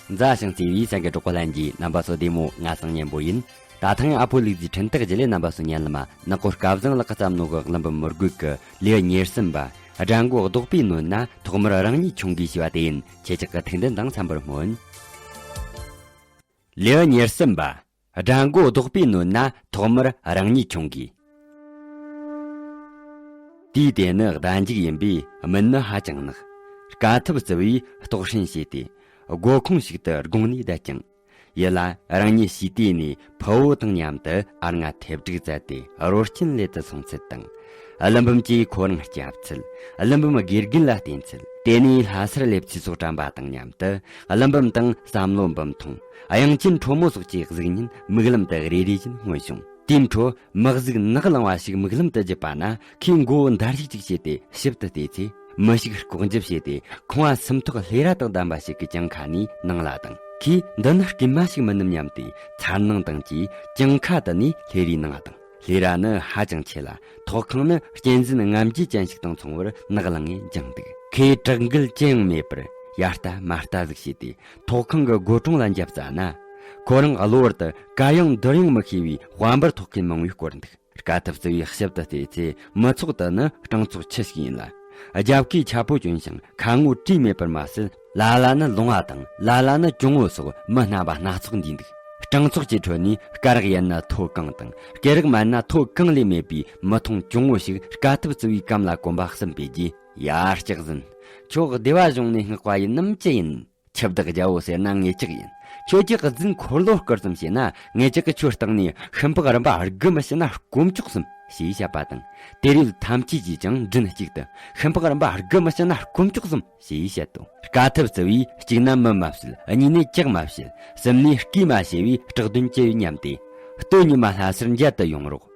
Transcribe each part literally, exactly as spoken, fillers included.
མཛའ་ཞིང་བརྩེ་བའི་སེམས་ཀྱི་གྲོགས་པོ་ལྷན་རྒྱས། རྣམ་པ་ཚོ་བདེ་མོ། ང་སང་ཉན་པོ་ཡིན། ད་ཐེངས་ཨ་ཕོ་ལུག་རྫིའི་འཕྲིན་སྟེགས་བརྒྱུད་ལས་རྣམ་པ་ཚོ་ཉན་ལ་མ། ནག་པོ་སྐལ་བཟང་ལགས་ཀྱིས་བརྩམས་ནོ་གི་གླུ་འབུམ་མི་རྒོད་ཀྱི་ལེའུ་ཉེར་གསུམ་པ། དགྲ་མགོ་བཟློག་པའི་སྣོད་ན་ཐོག་མར་རང་ཉིད་མཆོང་དགོས་ཞེས་པ་དེ་ཡིན། ཁྱེད་ཅག་གི་ཐུགས་འདུན་དང་འཚམ་པར་སྨོན། ལེའུ་ཉེར་གསུམ་པ། དགྲ་མགོ་བཟློག་པའི་སྣོད་ན་ཐོག་མར་རང་ཉིད་མཆོང་དགོས། དུས་དེ་ནི་ཟླ་མཇུག་ཡིན་པས་མུན་ནི་ཧ་ཅང་ནག། དཀའ་ཐུབ་རྩི་བས་ལྟོགས་ཧྲན་བྱས་ཏེ། སྒོ་ཁུང་ཞིག་ཏུ་དགོངས་ནས་བསྡད་ཀྱང་། ཡུལ་ལ་རང་ཉིད་ཞིག་དུས་ནས་ཕུ་བོ་དང་མཉམ་དུ་ཨ་ལྔ་ཐེབས་དྲུག་བཙལ་ཏེ་རོ་སྐྱིན་ལེད་དུ་སོང་ཚུལ་དང་། ཀླུ་འབུམ་གྱིས་ཁོ་རང་སྐྱབས་ཚུལ། ཀླུ་འབུམ་དགེ་རྒན་ལ་བསྟེན་ཚུལ། དེ་ནས་ལྷ་སར་སླེབས་ཚེ་སོགས་དྲན་པ་དང་མཉམ་དུ་ཀླུ་འབུམ་དང་བསམ་བློ་འབུམ་ཐོང་། དབྱངས་ཅན་ཁྲོ་མོ་སོགས་ཀྱི་གཟུགས་བརྙན་མིག་ལམ་དུ་རེ་རེ་བཞིན་མངོན་བྱུང་། དེའི་འཕྲོ་མི་གཟུགས་ནག་ལང་བ་ཞིག་མིག་ལམ་དུ་བརྒྱུད་པ་ན། ཁོས་མགོ་བོ་འདར་ཞིག་ཅིག་བྱས་ཏེ་ཞིབ་ཏུ་བལྟས་ཚེ། མི་ཞིག་ལྐོག་འཇབ་བྱས་ཏེ་ཁང་བ་སུམ་ཐོག་ལྷས་ར་དང་ལྡན་པ་ཞིག་གི་གྱང་ཁ་ནས་ནང་ལ་ལྡང་། ཁོས་འདི་ནི་སྐྱེས་མ་ཞིག་མིན་ནམ་སྙམ་སྟེ་འཚར་སྣང་དང་བཅས་གྱང་ཁ་དེ་ནས་ལྷས་རའི་ནང་ལ་ལྡང་། ལྷས་ར་ནི་ཧ་ཅང་ཆེ་ལ། ཐོག་ཁང་ནི་གཅན་གཟན་རྔམ་བརྗིད་ཅན་ཞིག་དང་མཚུངས་པར་ནག་ལང་ངེ་བརྒྱངས་འདུག། ཁོས་དྲག་འགུལ་ཅི་ཡང་མེད་པར་ཡ་ལྟ་མ་ལྟ་ཟིག་བྱས་ཏེ་ཐོག་ཁང་གི་སྒོ་དྲུང་ལ་འཇབ་རྩ་ན། ཁོ་རང་གློ་བུར་དུ་ག་ཡང་འདོར་ཡང་མི་ཤེས་པའི་དཔལ་འབར་ཐོག་ཁའི་མང་བོས་བསྐོར་འདུག། དཀའ་ཐུབ་རྩི་བས་ཞིབ་ཏུ་བལྟས་ཚེ། མི་ཚོགས་དེ་ནི་སྤྲང་ཚོགས་ཁྱུ་ཞིག་ཡིན་ལ། རྒྱབ་ཁའི་ཆ་པོ་གྱོན་ཞིང་ཁ་ངོ་དྲིས་མེད་པར་མ་ཟད། ལ་ལ་ནི་ལོང་བ་དང་ལ་ལ་ནི་གྱོང་བོ་སོགས་མི་སྣ་བ་སྣ་ཚོགས་འདུས་འདུག། སྤྲང་ཚོགས་ཀྱི་ཁྲོད་ནས་སྐ་རགས་ཡན་ན་མཐོ་གང་དང་སྐེ་རགས་དམའ་ན་མཐོ་གང་ལས་མེད་པའི་མི་ཐོང་གྱོང་བོ་ཞིག་དཀའ་ཐུབ་རྩི་བའི་གམ་ལ་གོམ་པ་གསུམ་སྤོས་རྗེས། ཡ་སྐྱག་ཟན། ཁྱོད་སྡེ་བ་གཞུང་ནས་མངགས་པ་ཡིན་ནམ་ཅི་ཡིན། ཁྱི་བདག་རྒྱལ་པོ་ཟེར་ན་ངེད་ཅག་ཡིན། ཁྱོད་ཀྱིས་རྫུན་འཁོར་ལོ་བསྐུར་ཙམ་བྱས་ན། ངེད་ཅག་གིས་ཁྱོད་སྟེང་ནས་ཤིང་ལྤགས་རིམ་པ་དགུ་མི་ཕྱིན་ན་སྐོམ་ཅོག་གསུམ་ཞེས་བཤད་པ་དང་། དེར་ཡོད་ཐམས་ཅད་ཀྱིས་ཀྱང་མགྲིན་གཅིག་ཏུ། ཤིང་ལྤགས་རིམ་པ་དགུ་མི་ཕྱིན་ན་སྐོམ་ཅོག་གསུམ་ཞེས་བཤད་དོ། དཀའ་ཐུབ་རྩི་བས་གཅིག་ན་མི་མ་བསད། གཉིས་ནས་ལྕགས་མ་བཤད། གསུམ་ནས་སྐས་མ་ཕྱེ་བའི་སྐྲག་དོན་ཅི་ཡོད་སྙམ་སྟེ། སྟོད་ཉི་མ་ལྷ་སར་མཇལ་དུ་ཡོང་རོགས།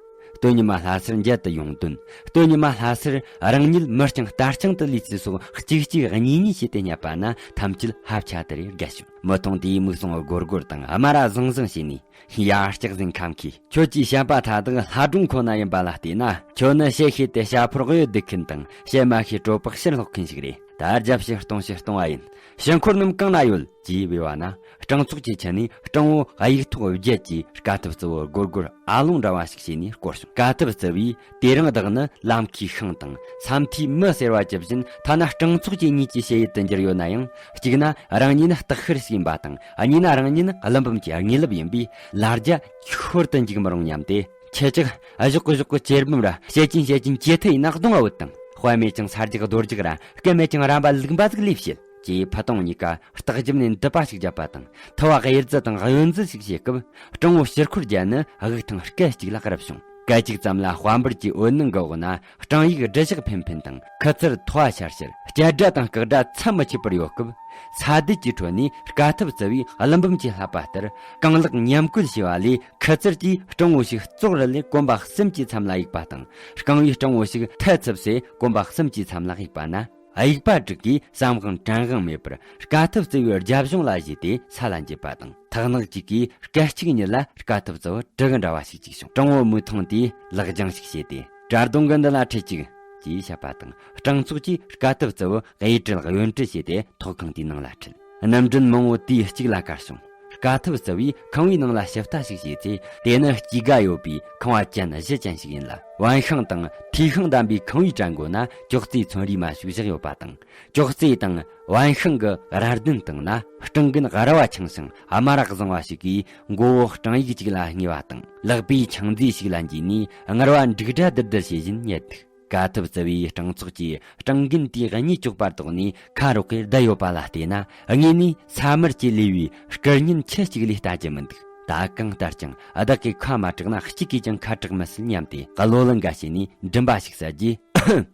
སྟོད་ཉི་མ་ལྷ་སར་མཇལ་དུ་ཡོང་དོན། སྟོད་ཉི་མ་ལྷ་སར་རང་ཉིད་མི་རྐྱང་རྟ་རྐྱང་དུ་ལུས་ཚུལ་སོགས་གཅིག་གཅིག་གཉིས་གཉིས་བྱས་ཏེ་བསྙད་པ་ན། ཐམས་ཅད་ཧབ་ཆ་དེ་རེ་དགའ་བྱུང་། མི་ཐོང་དེའི་མིག་ཟུང་སྒོར་སྒོར་དང་དམར་ར་ཟང་ཟང་བྱས་ནས། ཡ་སྐྱག་ཟན་ཁམ་ཁས། ཁྱོད་ཀྱིས་བཤད་པ་མཐའ་དག་ལྷ་སྒྲུང་ཁོ་ན་ཡིན་པ་ལ་བལྟས་ན། ཁྱོད་ནི་བཤད་ཤེས་ཏེ་བྱ་ཕོར་གཡོ་སྡུད་མཁན་དང་། བཤད་མ་ཤེས་གྲོད་པ་ཕྱིར་སློག་མཁན་ཞིག་རེད། ད་རྒྱབ་ཕྱིར་གཏོང་ཕྱིར་གཏོང་བ་ཡིན། ཕྱིར་འཁོར་རྣམས་གང་ན་ཡོད་ཅེས་འབོད་པ་ན། སྤྲང་ཚོགས་ཀྱི་ཁྱི་ནས་སྤྲང་བོ་གཡུག་ཐོག་བརྒྱད་ཀྱིས་དཀའ་ཐུབ་རྩི་བོར་སྒོར་སྒོར་ཨ་ལོང་འདྲ་བ་ཞིག་བྱས་ནས་བསྐོར་བྱུང་། དཀའ་ཐུབ་རྩི་བས་དེ་རིང་བདག་ནི་ལམ་ཁའི་ཤིང་དང་ས་མཐའི་མི་ཟེར་བ་ཇི་བཞིན། ཐ་ན་སྤྲང་ཚོགས་ཀྱི་གཉིས་ཀྱི་ཞལ་ཡུལ་དུ་འགྱུར་ཡོད་ན་ཡང་། གཅིག་ན་རང་ཉིད་ནི་སྟག་ཤར་ཞིག་ཡིན་པ་དང་། གཉིས་ན་རང་ཉིད་ནི་ཀླུ་འབུམ་གྱི་དངོས་ལུགས་ཡིན་པས། ལ་རྒྱ་ཤོར་དུ་འཇུག་མི་རུང་སྙམ་སྟེ། ཁྱེད་ཅག་གཞོགས་གི་གཞོགས་གི་གཅེར་བུམ་ར། བཤད་ཀྱིན་བཤད་ཀྱིན་ཇེ་ཐུ་ཡིན་ན་གདོང་ང་བུད་དང་། དཔའ་མེད་ཅིང་ས་རྒྱག་རྡོ་རྒྱག་ར། སྐད་མེད་ཅིང་རམ་པ་ལུག་འབའ་ཟིག་ལས་བྱེད། ཅེས་ཕུ་དང་གཉིས་ཀ་སྟག་ལྗིབ་ནས་མདུད་པ་ཞིག་བརྒྱབ་པ་དང་། ཐུ་བ་གཡེར་རྫི་དང་གཡོན་རྫི་ཞིག་བྱེད་སྐབས། སྤྲང་བོ་ཕྱིར་འཁོར་རྒྱལ་ནི་དབུགས་ཐང་སྐད་ཅིག་ལ་རུབ་བྱུང་། སྐད་ཅིག་ཙམ་ལ་དཔལ་འབར་གྱི་འོད་སྣང་གི་འོག་ན། སྤྲང་ཡིག་སྦྲུལ་ཞགས་འཕེན་འཕེན་དང་། ཁུ་ཚུར་ཐོ་བ་ཤར་ཤར། སྐྱ་སྒྲ་དང་སྐག་སྒྲ་མཚམས་མི་ཆད་པར་གཡོ་སྐབས། ས་རྡུལ་གྱི་ཁྲོད་ནས་དཀའ་ཐུབ་རྩི་བས་ཀླུ་འབུམ་གྱིས་བསླབས་པ་ལྟར། རྐང་ལག་མཉམ་བཀོལ་བྱས་པ་ལས། ཁུ་ཚུར་གྱིས་སྤྲང་བོ་ཞིག་ཙོག་རི་ལས་གོམ་པ་གསུམ་གྱི་མཚམས་ལ་གཡུགས་པ་དང་། རྐང་བས་སྤྲང་བོ་ཞིག་ཐལ་ཚུབ་སའི་གོམ་པ་གསུམ་གྱི་མཚམས་ལ་གཡུགས་པ་ན། གཡུག་པ་དྲུག་གིས་བསམ་དབང་དྲན་དབང་མེད་པར་དཀའ་ཐུབ་རྩི་བའི་རྒྱབ་གཞུང་ལ་གཞུས་ཏེ་ས་ལ་འགྱེལ་བ་དང་། ཐག་ནག་ཅིག་གིས་སྐད་ཅིག་ཉིད་ལ་དཀའ་ཐུབ་རྩི་བོ་དྲི་གི་འདྲ་བ་ཞིག་བཅུག་བྱུང་། སྤྲང་བོ་མིག་མཐོང་དེས་ལག་རྒྱང་ཞིག་བྱས་ཏེ། དྲ་གདུང་གི་འདི་ལ་ཁྲིད་ཅིག་ཅེས་བཤད་པ་དང་། སྤྲང་ཚོགས་ཀྱིས་དཀའ་ཐུབ་རྩི་བོ་གཡས་དཀྲི་གཡོན་དཀྲི་བྱས་ཏེ་ཐོག་ཁང་དེའི་ནང་ལ་ཁྲིད། གནམ་གྲུ་མང་བོ་དུས་གཅིག་ལ་བསྐོར་བྱུང་། དཀའ་ཐུབ་རྩི་བས་ཁང་བའི་ནང་ལ་ཞིབ་ལྟ་ཞིག་བྱས་ཚེ། དེ་ནི་སྐྱེས་སྒ་ཡོད་པའི་ཁང་བ་ཅན་བཞི་ཅན་ཞིག་ཡིན་ལ། བན་ཤིང་དང་ཐོས་ཤིང་ལྡན་པའི་ཁང་བའི་གྲལ་མགོ་ན་ཅོག་ཙེའི་ཚོན་རིས་མ་ཞིག་བཞག་ཡོད་པ་དང་། ཅོག་ཙེ་དང་བན་ཤིང་གི་རྭ་ལྡན་སྟེང་ན་སྤྲང་རྒན་རལ་བ་འཆང་ཞིང་དམར་ར་བཟང་བ་ཞིག་གིས་མགོ་བོ་སྤྲང་ཡིག་ཅིག་ལ་བསྔོས་པ་དང་། ལག་པས་ཆང་རྫས་ཤིག་ལ་འཇུས་ནས་ངར་བ་འབྲུག་སྒྲ་དིར་དིར་བྱེད་བཞིན་ཉལ་འདུག། དཀའ་ཐུབ་རྩི་བའི་སྤྲང་ཚོགས་ཀྱིས་སྤྲང་རྒན་དེའི་གཉིད་ལྕོག་པར་དོགས་ནས་ཁ་རོག་གེར་བསྡད་ཡོད་པ་ལ་བལྟས་ན། དངོས་ནས་ས་དམར་གྱི་ལུས་པའི་སྐུ་བརྙན་ཁྱི་གཅིག་ལས་ལྟ་རྒྱུ་མི་འདུག། ད་གང་ལྟར་ཀྱང་བདག་གིས་ཁ་མ་གྲགས་ན་གཅིག་གིས་ཀྱང་ཁ་གྲག་མི་སྲིད་སྙམ་སྟེ། གློ་ལ་འགའ་བྱས་ནས་མགྲིན་པ་ཞིག་ཟ་རྗེས།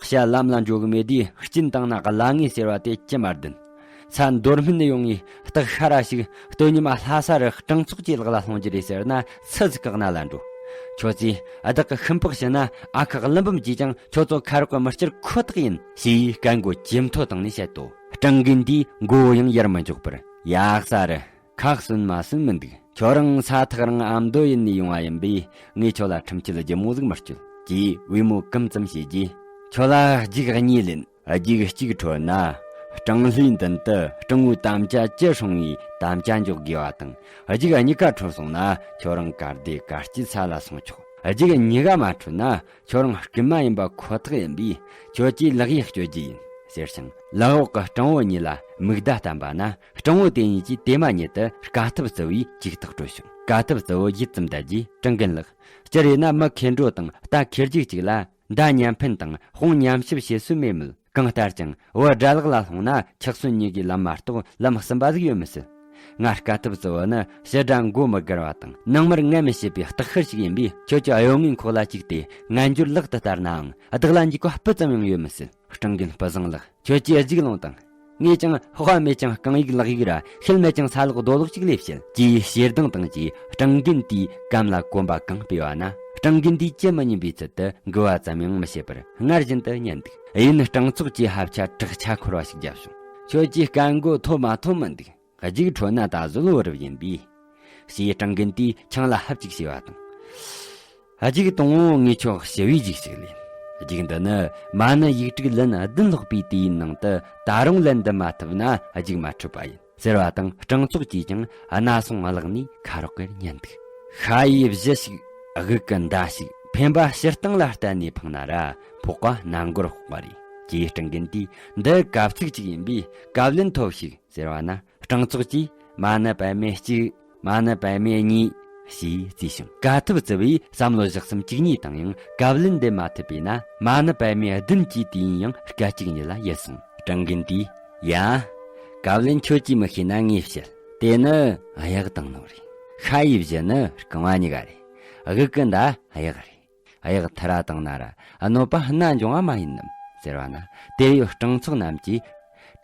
ཤ་ལམ་ལ་འགྲོ་གི་མེད་དུས་གཅིན་བཏང་ན་གླ་ངེས་ཟེར་བ་དེ་ཅི་མ་བདེན། ཚ་མདོ་སྨད་ནས་ཡོང་ངས་སྟག་ཤ་ར་ཞིག་སྟོད་ཉི་མ་ལྷ་ས་རུ་སྤྲང་ཚོགས་ཀྱི་ལག་ལ་སློང་རྒྱུ་རེད་ཟེར་ན། སུ་ཟིག་བཀག་ན་ལ་འགྲོ། ཁྱོད་ཚོས་བདག་གི་ཤིང་ལྤགས་བྱིན་ན། ཨ་ཁུ་ཀླུ་འབུམ་གྱིས་ཀྱང་ཁྱོད་ཚོ་ཁ་རོག་གི་མི་སྐྱུར་ཁོ་ཐག་ཡིན། ཞེས་སྐད་མགོ་ཇེ་མཐོ་བཏང་ནས་བཤད་དོ། སྤྲང་རྒན་དེས་མགོ་བོ་ཡང་ཡར་མི་འཇོག་པར། ཡ་ས་རུ། ཁ་ཟུམ་མ་ཟུམ་མི་འདུག། ཁྱོད་རང་ས་ཐག་རིང་ཨ་མདོ་ཡུལ་ནས་ཡོང་བ་ཡིན་པས། ངས་ཁྱོད་ལ་ཁྲིམས་ཆད་ལྗིད་མོ་ཟིག་མི་གཅོད། ཅེས་བུས་མོ་གུམ་ཙམ་བྱས་རྗེས། ཁྱོད་ལ་རྒྱུགས་གཉིས་ལེན། རྒྱུགས་གཅིག་ཁྲོད་ན་ སྤྲང་ལྷའི་མདུན་དུ་སྤྲང་བོའི་དམ་བཅའ་ཅི་སྲུང་བའི་དམ་བཅའ་འཇོག་དགོས་པ་དང་། རྒྱུག་གཉིས་ཀ་འཕྲོད་སོང་ན་ཁྱོད་རང་གར་བདེ་གར་སྐྱིད་ས་ལ་སོང་ཆོག་རྒྱུག་གཉིས་ཀ་མ་འཕྲོད་ན་ཁྱོད་རང་རྐུན་མ་ཡིན་པ་ཁོ་ཐག་ཡིན་པས། ཁྱོད་ཀྱིས་ལག་གཡས་གཅོད་རྒྱུ་ཡིན་ཟེར་ཞིང་། ལག་འོག་གི་སྤྲང་བོ་གཉིས་ལ་མིག་བརྡ་བསྟན་པ་ན། སྤྲང་བོ་དེ་གཉིས་ཀྱིས་དེ་མ་ཉིད་དུ་དཀའ་ཐུབ་རྩི་བའི་ཇུས་ཐག་གྲོལ་བྱུང་། དཀའ་ཐུབ་རྩི་བོ་ཡིད་ཙམ་བསྡད་རྗེས་སྤྲང་རྒན་ལགས། སྤྱིར་ཡིན་ན་མི་ཁེར་འགྲོ་དང་རྟ་ཁེར་རྒྱུག་ཅིག་ལ་མདའ་མཉམ་འཕེན་དང་དཔུང་མཉམ་གཤིབ་བྱེད་སྲོལ་མེད་མོད། གང་ལྟར་ཀྱང་བུ་དགྲ་ལག་ལ་ལྷུང་ན་འཁྱག་སོན་གཉིས་ཀྱི་ལམ་མ་གཏོགས་ལམ་གསུམ་པ་ཟིག་ཡོད་མི་སྲིད། ང་དཀའ་ཐུབ་རྩི་བོ་ནི་ཕྱི་དགྲ་མགོ་མི་སྒུར་བ་དང་ནང་མར་ངལ་མི་བྱེད་པའི་སྟག་ཤར་ཞིག་ཡིན་པས། ཁྱོད་ཀྱི་གཡོ་ངན་ཁོག་ལ་བཅུག་སྟེ་ངན་སྦྱོར་ལག་ཏུ་བསྟར་ནའང་བདག་ལ་འཇིགས་པ་སྤུ་ཙམ་ཡང་ཡོད་མི་སྲིད། སྤྲང་རྒན་སྤུ་བཟང་ལགས། ཁྱོད་ཀྱིས་རྒྱུགས་ལོང་དང་། ངས་ཀྱང་དཔའ་མེད་ཀྱང་རྐང་ཡིག་ལག་ཡིག་ར་ཤེད་མེད་ཀྱང་ས་ལོག་རྡོ་ལོག་ཅིག་ལས་བཤད། ཅེས་ཞེ་སྡང་དང་བཅས་སྤྲང་རྒན་དེའི་གམ་ལ་གོམ་པ་གང་སྤོས་པ་ན། སྤྲང་རྒན་དེས་ཅི་མི་སྙམ་པའི་ཚུལ་དུ་འགུལ་བ་ཙམ་ཡང་མི་བྱེད་པར་སྔར་བཞིན་དུ་ཉན་འདུག་ཡིན་སྤྲང་ཚོགས་ཀྱིས་ཧབ་ཆ་དྲག་ཆ་འཁོར་བ་ཞིག་བརྒྱབ་བྱུང་། ཁྱོད་ཀྱིས་རྐང་མགོ་མཐོ་མ་མཐོ་མི་འདུག་རྒྱུགས་འཕྲོད་ན་ད་གཟོད་བུ་རབས་ཡིན་པས། ཞེས་སྤྲང་རྒན་དེས་ཆང་ལ་ཧབ་ཅིག་བྱས་པ་དང་། རྒྱུགས་གཏོང་ངོ་ངས་ཁྱོད་ཞི་བའི་རྒྱུགས་ཤིག་ལེན། རྒྱུགས་འདི་ནི་མ་ཎི་ཡིག་དྲུག་ལན་བདུན་ཀློག་པའི་དུས་ཡུན་ནང་དུ་ད་རུང་ལན་འདི་མ་ཐུབ་ན་རྒྱུགས་མ་འཕྲོད་པ་ཡིན་ཟེར་བ་དང་། སྤྲང་ཚོགས་ཀྱིས་ཀྱང་སྣ་ཟུང་བླངས་ནས་ཁ་རོག་གེར་ཉན་འདུག་ཤ་ཡི་བཞི་ཞིག་དབུགས་ཀྱི་མདའ་ཞིག་འཕེན་པ་སྤྱིར་བཏང་ལ་བརྟེན་ནས་འཕངས་ན་ར་ཕོག་པ་སྣ་མགོར་ཕོག་པ་རེད། ཅེས་སྤྲང་རྒན་དེས་འདི་གབ་ཚིག་ཅིག་ཡིན་པས་གབ་ལན་ཐོབ་ཤིག་ཟེར་བ་ན། སྤྲང་ཚོགས་ཀྱིས་མ་ཎི་པདྨེ་གཅིག་མ་ཎི་པདྨེ་གཉིས་ཞེས་བརྩིས་ཤིང་། དཀའ་ཐུབ་རྩི་བས་བསམ་བློ་བཞག་བསམ་གཅིག་གཉིས་དང་ཡང་གབ་ལན་འདེབས་མ་ཐུབ་པས་ན། མ་ཎི་པདྨེ་བདུན་གྱི་དུས་ཡུན་ཡང་སྐད་ཅིག་ཉིད་ལ་ཡལ་སོང་། སྤྲང་རྒན་དེས། ཡ། གབ་ལན་ཁྱོད་ཀྱིས་མི་ཤེས་ན་ངས་བཤད། དེ་ནི་གཡག་བཏང་ནོ་རེད། ཤ་ཡི་བཞི་ནི་རྐང་བ་གཉིས་ཀ་རེད། དབུགས་ཀྱི་མདའ་གཡག་རེད། གཡག་ཐ་ར་བཏང་ན་ར་གནོད་པ་སྣ་འབྱུང་བ་མ་ཡིན་ནམ་ཟེར་བ་ན། དེར་ཡོད་སྤྲང་ཚོགས་རྣམས་ཀྱིས།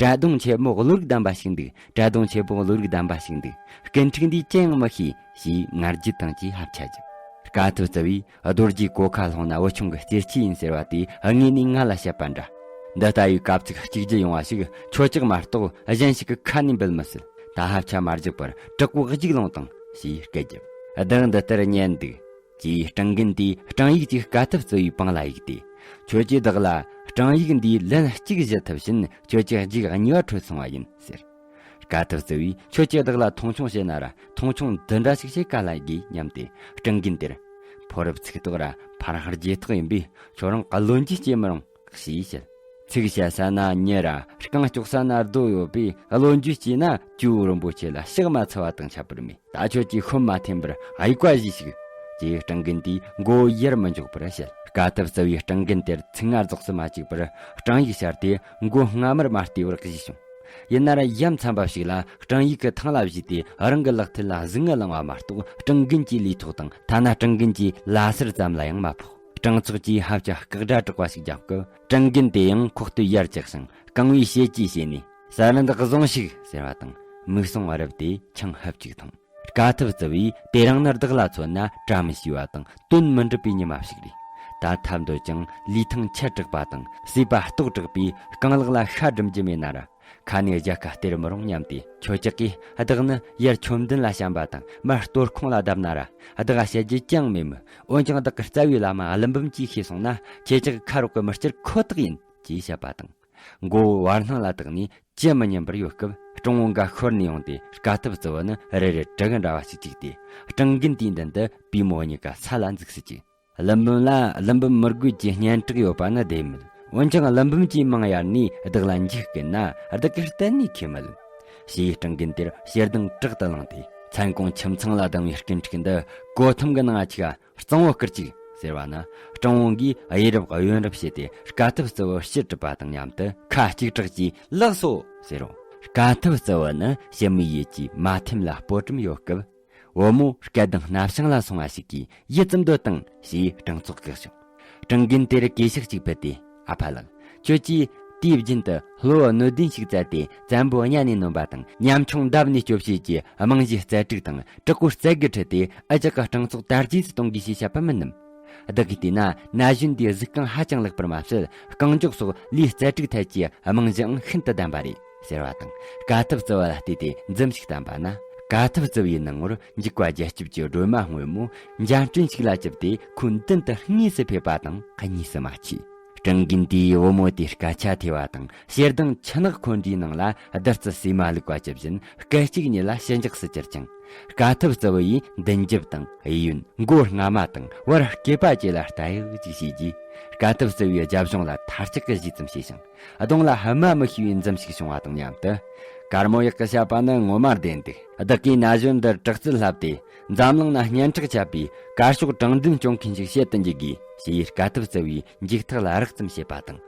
བྲ་གདུང་ཆེན་པོ་བློ་རིག་ལྡན་པ་ཞིག་འདུག་བྲ་གདུང་ཆེན་པོ་བློ་རིག་ལྡན་པ་ཞིག་འདུག་སྐད་འཕྲིན་འདིས་ཅི་ཡང་མི་ཤེས། ཞེས་ངར་རྒྱུད་དང་བཅས་ཧབ་ཆ་བརྒྱབ། དཀའ་ཐུབ་རྩི་བས་རྡོ་རྗེའི་གོ་ཁ་ལྷུང་ན་བུ་ཆུང་གི་རྩེད་ཆས་ཡིན་ཟེར་བ་དེ་དངོས་ནས་ང་ལ་བཤད་པ་འདྲ། འདི་ལྟ་བུའི་དཀའ་ཚེགས་གཅིག་རྒྱུ་ཡོང་བ་ཞིག་ཁྱོད་ཅག་མ་གཏོགས་གཞན་ཞིག་གི་ཁ་ནས་འབུད་མི་སྲིད། ད་ཧབ་ཆ་མ་རྒྱག་པར་དྲག་པོ་རྒྱུགས་ལོང་དང་ཞེས་སྐད་བརྒྱབ། བདག་འདི་ལྟར་ཉན་འདུག་ཅེས་སྤྲང་རྒན་དེས་སྤྲང་ཡིག་ཅིག་དཀའ་ཐུབ་རྩི་བའི་པང་ལ་གཡུགས་ཏེ། ཁྱོད་ཀྱིས་བདག་ལ་སྤྲང་ཡིག་འདིའི་ལན་གཅིག་བཞི་ཐུབ་བཞིན་ཁྱོད་ཀྱི་རྒྱུགས་གཉིས་པ་འཕྲོད་སོང་བ་ཡིན་ཟེར། དཀའ་ཐུབ་རྩི་བས་ཁྱོད་ཀྱིས་བདག་ལ་མཐོང་ཆུང་བྱེད་ན་ར་མཐོང་ཆུང་འདི་འདྲ་ཞིག་བྱེད་ག་ལ་དགོས་སྙམ་སྟེ། སྤྲང་རྒན་དེར། ཕོ་རབ་ཚིག་ཐོག་ར་ཕར་རྗེས་ཐོག་ཡིན་པས་ཁྱོད་རང་བློ་འགྱོད་སྐྱེ་མི་རུང་། ཞེས་བཤད། ཚིག་བཤད་ས་ན་མྱི་ར་རྐང་གཅོག་ས་ན་རྡོ་ཡོད་པས་བློ་འགྱོད་སྐྱེས་ན་ཇོ་བོ་རིན་པོ་ཆེ་ལ་ཕྱག་མ་འཚལ་བ་དང་ཁྱད་པར་མེད། ད་ཁྱོད་ཀྱིས་ཤོམ་མ་འཐེན་པར་དབྱུག་པ་གཞུས་ཤིག་ཅེས་སྤྲང་རྒན་དེས་མགོ་བོ་ཡར་མི་འཇོག་པར་བཤད། དཀའ་ཐུབ་རྩི་བའི་སྤྲང་རྒན་དེར་ཚིག་ང་རྫོགས་སུ་མ་བཅུག་པར་སྤྲང་ཡིག་ཤར་ཏེ་མགོ་རྔ་མར་མ་བལྟས་པར་གཞུས་བྱུང་། ཡིན་ན་ར་ཡ་མཚན་པ་ཞིག་ལ་སྤྲང་ཡིག་གི་ཐང་ལ་བཞུས་ཏེ་རང་གི་ལག་མཐིལ་ལ་ཟུག་རྔུ་བླངས་པ་མ་གཏོགས་སྤྲང་རྒན་གྱི་ལུས་ཐོག་དང་ཐ་ན་སྤྲང་རྒན་གྱི་ལ་སེར་ཙམ་ལ་ཡང་མ་ཕོག་སྤྲང་ཚོགས་ཀྱིས་ཧབ་ཆ་སྐག་སྒྲ་གྲག་པ་ཞིག་བརྒྱབ་སྐབས། སྤྲང་རྒན་དེ་ཡང་ཁོག་སྟོད་ཡར་བཀྱགས་ཤིང་རྐང་བའི་ཞེ་གྱིས་བྱས་ནས། ཟ་རིན་དག་བཟུང་ཞིག་ཟེར་བ་དང་མིག་ཟུང་རིབ་སྟེ་ཆང་ཧབ་ཅིག་འཐུང་། དཀའ་ཐུབ་རྩི་བས་དེ་རིང་ནི་བདག་ལ་མཚོན་ན་བཀྲ་མི་ཤིས་པ་དང་དོན་མི་འགྲུབ་པའི་ཉི་མ་ཞིག་རེད། ད་ཐབས་འདོད་ཀྱང་ལུས་ཐང་ཆད་དྲགས་པ་དང་སྲིད་པ་ལྟོགས་དྲགས་པས་རྐང་ལག་ལ་ཤ་སྒྲིམ་རྒྱུ་མེད་ན་ར། ཁ་ནས་རྒྱལ་ཁ་སྟེར་མི་རུང་སྙམ་སྟེ། ཁྱོད་ཅག་གིས་བདག་ནི་ཡར་ཆོས་མདུན་ལ་བཤམས་པ་དང་མར་གཏོར་ཁུང་ལ་བརྡབས་ན་ར་བདག་ག་བཤད་རྒྱུ་ཅང་མེད་མོད། འོན་ཀྱང་བདག་གི་རྩ་བའི་བླ་མ་ཀླུ་འབུམ་གྱིས་ཤེས་སོང་ན་ཁྱེད་ཅག་གི་ཁ་རོག་གི་མི་སྐྱུར་ཁོ་ཐག་ཡིན། ཅེས་བཤད་པ་དང་། མགོ་བོ་བར་སྣང་ལ་བཏེགས་ནས་ཅི་མི་སྙམ་པར་ཡོད་སྐབས་སྤྲང་བོ་འགའ་ཤོར་ནས་ཡོང་སྟེ་དཀའ་ཐུབ་རྩི་བོ་ནི་རེ་རེ་གྲི་གི་འདྲ་བ་ཞིག་བཅུག་སྟེ་སྤྲང་རྒན་དེའི་མདུན་དུ་པུས་མོ་གཉིས་ཀ་ས་ལ་འཛུགས་སུ་བཅུག་ཀླུ་འབུམ་ལ་ཀླུ་འབུམ་མི་རྒོད་ཀྱི་སྙན་གྲགས་ཡོད་པ་ནི་བདེན་མོད། འོན་ཀྱང་ཀླུ་འབུམ་གྱིས་མིང་གཡར་ནས་བདག་ལ་འཇིགས་སྐུལ་ན་བདག་གིས་གཏན་ནས་ཁས་མི་ལེན། ཞེས་སྤྲང་རྒན་དེར་ཞེ་སྡང་དྲག་ཏུ་ལངས་ཏེ། མཚན་གུང་ཁྱིམ་ཚང་ལ་ལྡང་བའི་སྐད་འཕྲིན་འདི་གོ་ཐུམ་གྱི་ནང་ང་ཆུག་ག་གཙང་བོ་བསྐུར་ཅིག་ཟེར་བ་ན། སྤྲང་བོ་འགས་གཡས་རབ་གཡོན་རབ་བྱས་ཏེ་དཀའ་ཐུབ་རྩི་བོ་ཕྱིར་དྲུད་པ་དང་མཉམ་དུ་ཁ་གཅིག་གྲགས་ཀྱིས་ལགས་སོ་ཟེར་རོ། དཀའ་ཐུབ་རྩི་བོ་ནི་ཞི་མོའི་ཡུལ་གྱི་མ་ཐེམ་ལ་སྤོ་བྲམ་ཡོད་སྐབས། བུ་མོ་སྐལ་ལྡན་སྣ་བྱང་ལ་སོང་བ་ཞིག་གིས་ཡིད་ཙམ་འདོད་དང་ཞེས་སྤྲང་ཚོགས་བཀག་བྱུང་། སྤྲང་རྒན་དེར་གུས་ཕྱག་ཅིག་ཕུལ་ཏེ། ཨ་ཕ་ལགས། ཁྱོད་ཀྱིས་དུས་རྒྱུན་དུ་སློབ་བུ་སྣོད་ལྡན་ཞིག་བཙལ་ཏེ་བཙན་པོ་གཉའ་ནས་ནོན་པ་དང་ཉམ་ཆུང་འདབས་ནས་སྐྱོབ་བྱེད་ཀྱི་རྨང་གཞིའི་རྩལ་དྲུག་དང་དྲག་པོའི་རྩལ་དགུ་ཁྲིད་དེ་འུ་ཅག་གི་སྤྲང་ཚོགས་དར་རྒྱས་སུ་གཏོང་དགོས་ཞེས་བཤད་པ་མིན་ནམ། བདག་གིས་བལྟས་ན་ན་གཞོན་འདིའི་གཟིགས་རྐང་ཧ་ཅང་ལེགས་པར་མ་ཟད་རྐང་མགྱོགས་སོགས་ལུས་རྩལ་དྲུག་ཐད་ཀྱི་རྨང་གཞིའང་ཤིན་ཏུ་ལྡན་པ་རེད་ཟེར་བ་དང་། དཀའ་ཐུབ་རྩི་བོ་ལ་བལྟས་ཏེ་འཛུམ་ཞིག་བསྟན་པ་ན། དཀའ་ཐུབ་རྩི་བོའི་སྣང་ངོར་འཇིགས་པ་རྒྱ་སྐྱེད་ཀྱི་སྒྲོན་མ་སྔོན་མོ་འཇའ་སྤྲིན་ཞིག་ལ་བཅིབས་ཏེ་ཁོའི་མདུན་དུ་དངོས་སུ་ཕེབས་པ་དང་གཉིས་སུ་མ་མཆིས། བྲང་རྒན་དེས་བུ་མོ་དེའི་སྐད་ཆ་ཐོས་པ་དང་། ཞེ་སྡང་ཆུ་ནག་འཁོན་འདྲའི་ནང་ལ་བདུད་རྩི་ཟས་མ་བླུགས་པ་ཇི་བཞིན་སྐད་ཅིག་ཉིད་ལ་ཞི་འཇགས་སུ་གྱུར་ཅིང་། དཀའ་ཐུབ་རྩི་བོ་ཡིས་མདུན་རྒྱབ་དང་གཡས་གཡོན། མགོ་རྔ་མ་དང་བར་སྐེད་པ་བཅས་ལ་ལྟ་ཡག་ཅིག་བྱས་རྗེས། དཀའ་ཐུབ་རྩི་བོའི་རྒྱབ་གཞུང་ལ་ཐལ་ལྕག་གི་གཞུ་ཙམ་བྱས་ཤིང་། གདོང་ལ་ཧ་མ་མི་ཤེས་པའི་འཛུམ་ཞིག་བྱུང་བ་དང་མཉམ་དུ། དཀར་མོ་གཡག་གི་བཤད་པ་ནི་ངོ་མ་བདེན་འདུག་བདག་གིས་ན་གཞོན་འདིར་དྲག་རྩལ་བསླབས་ཏེ། འཛམ་གླིང་ན་སྙན་གྲགས་ཁྱབ་པའི་དཀར་ཕྱོགས་དྲང་བདེན་སྐྱོང་མཁན་ཞིག་བྱེད་དུ་འཇུག་དགོས། ཞེས་དཀའ་ཐུབ་རྩི་བོའི་མཇུག་ཐག་ལ་རགས་ཙམ་བྱས་པ་དང་།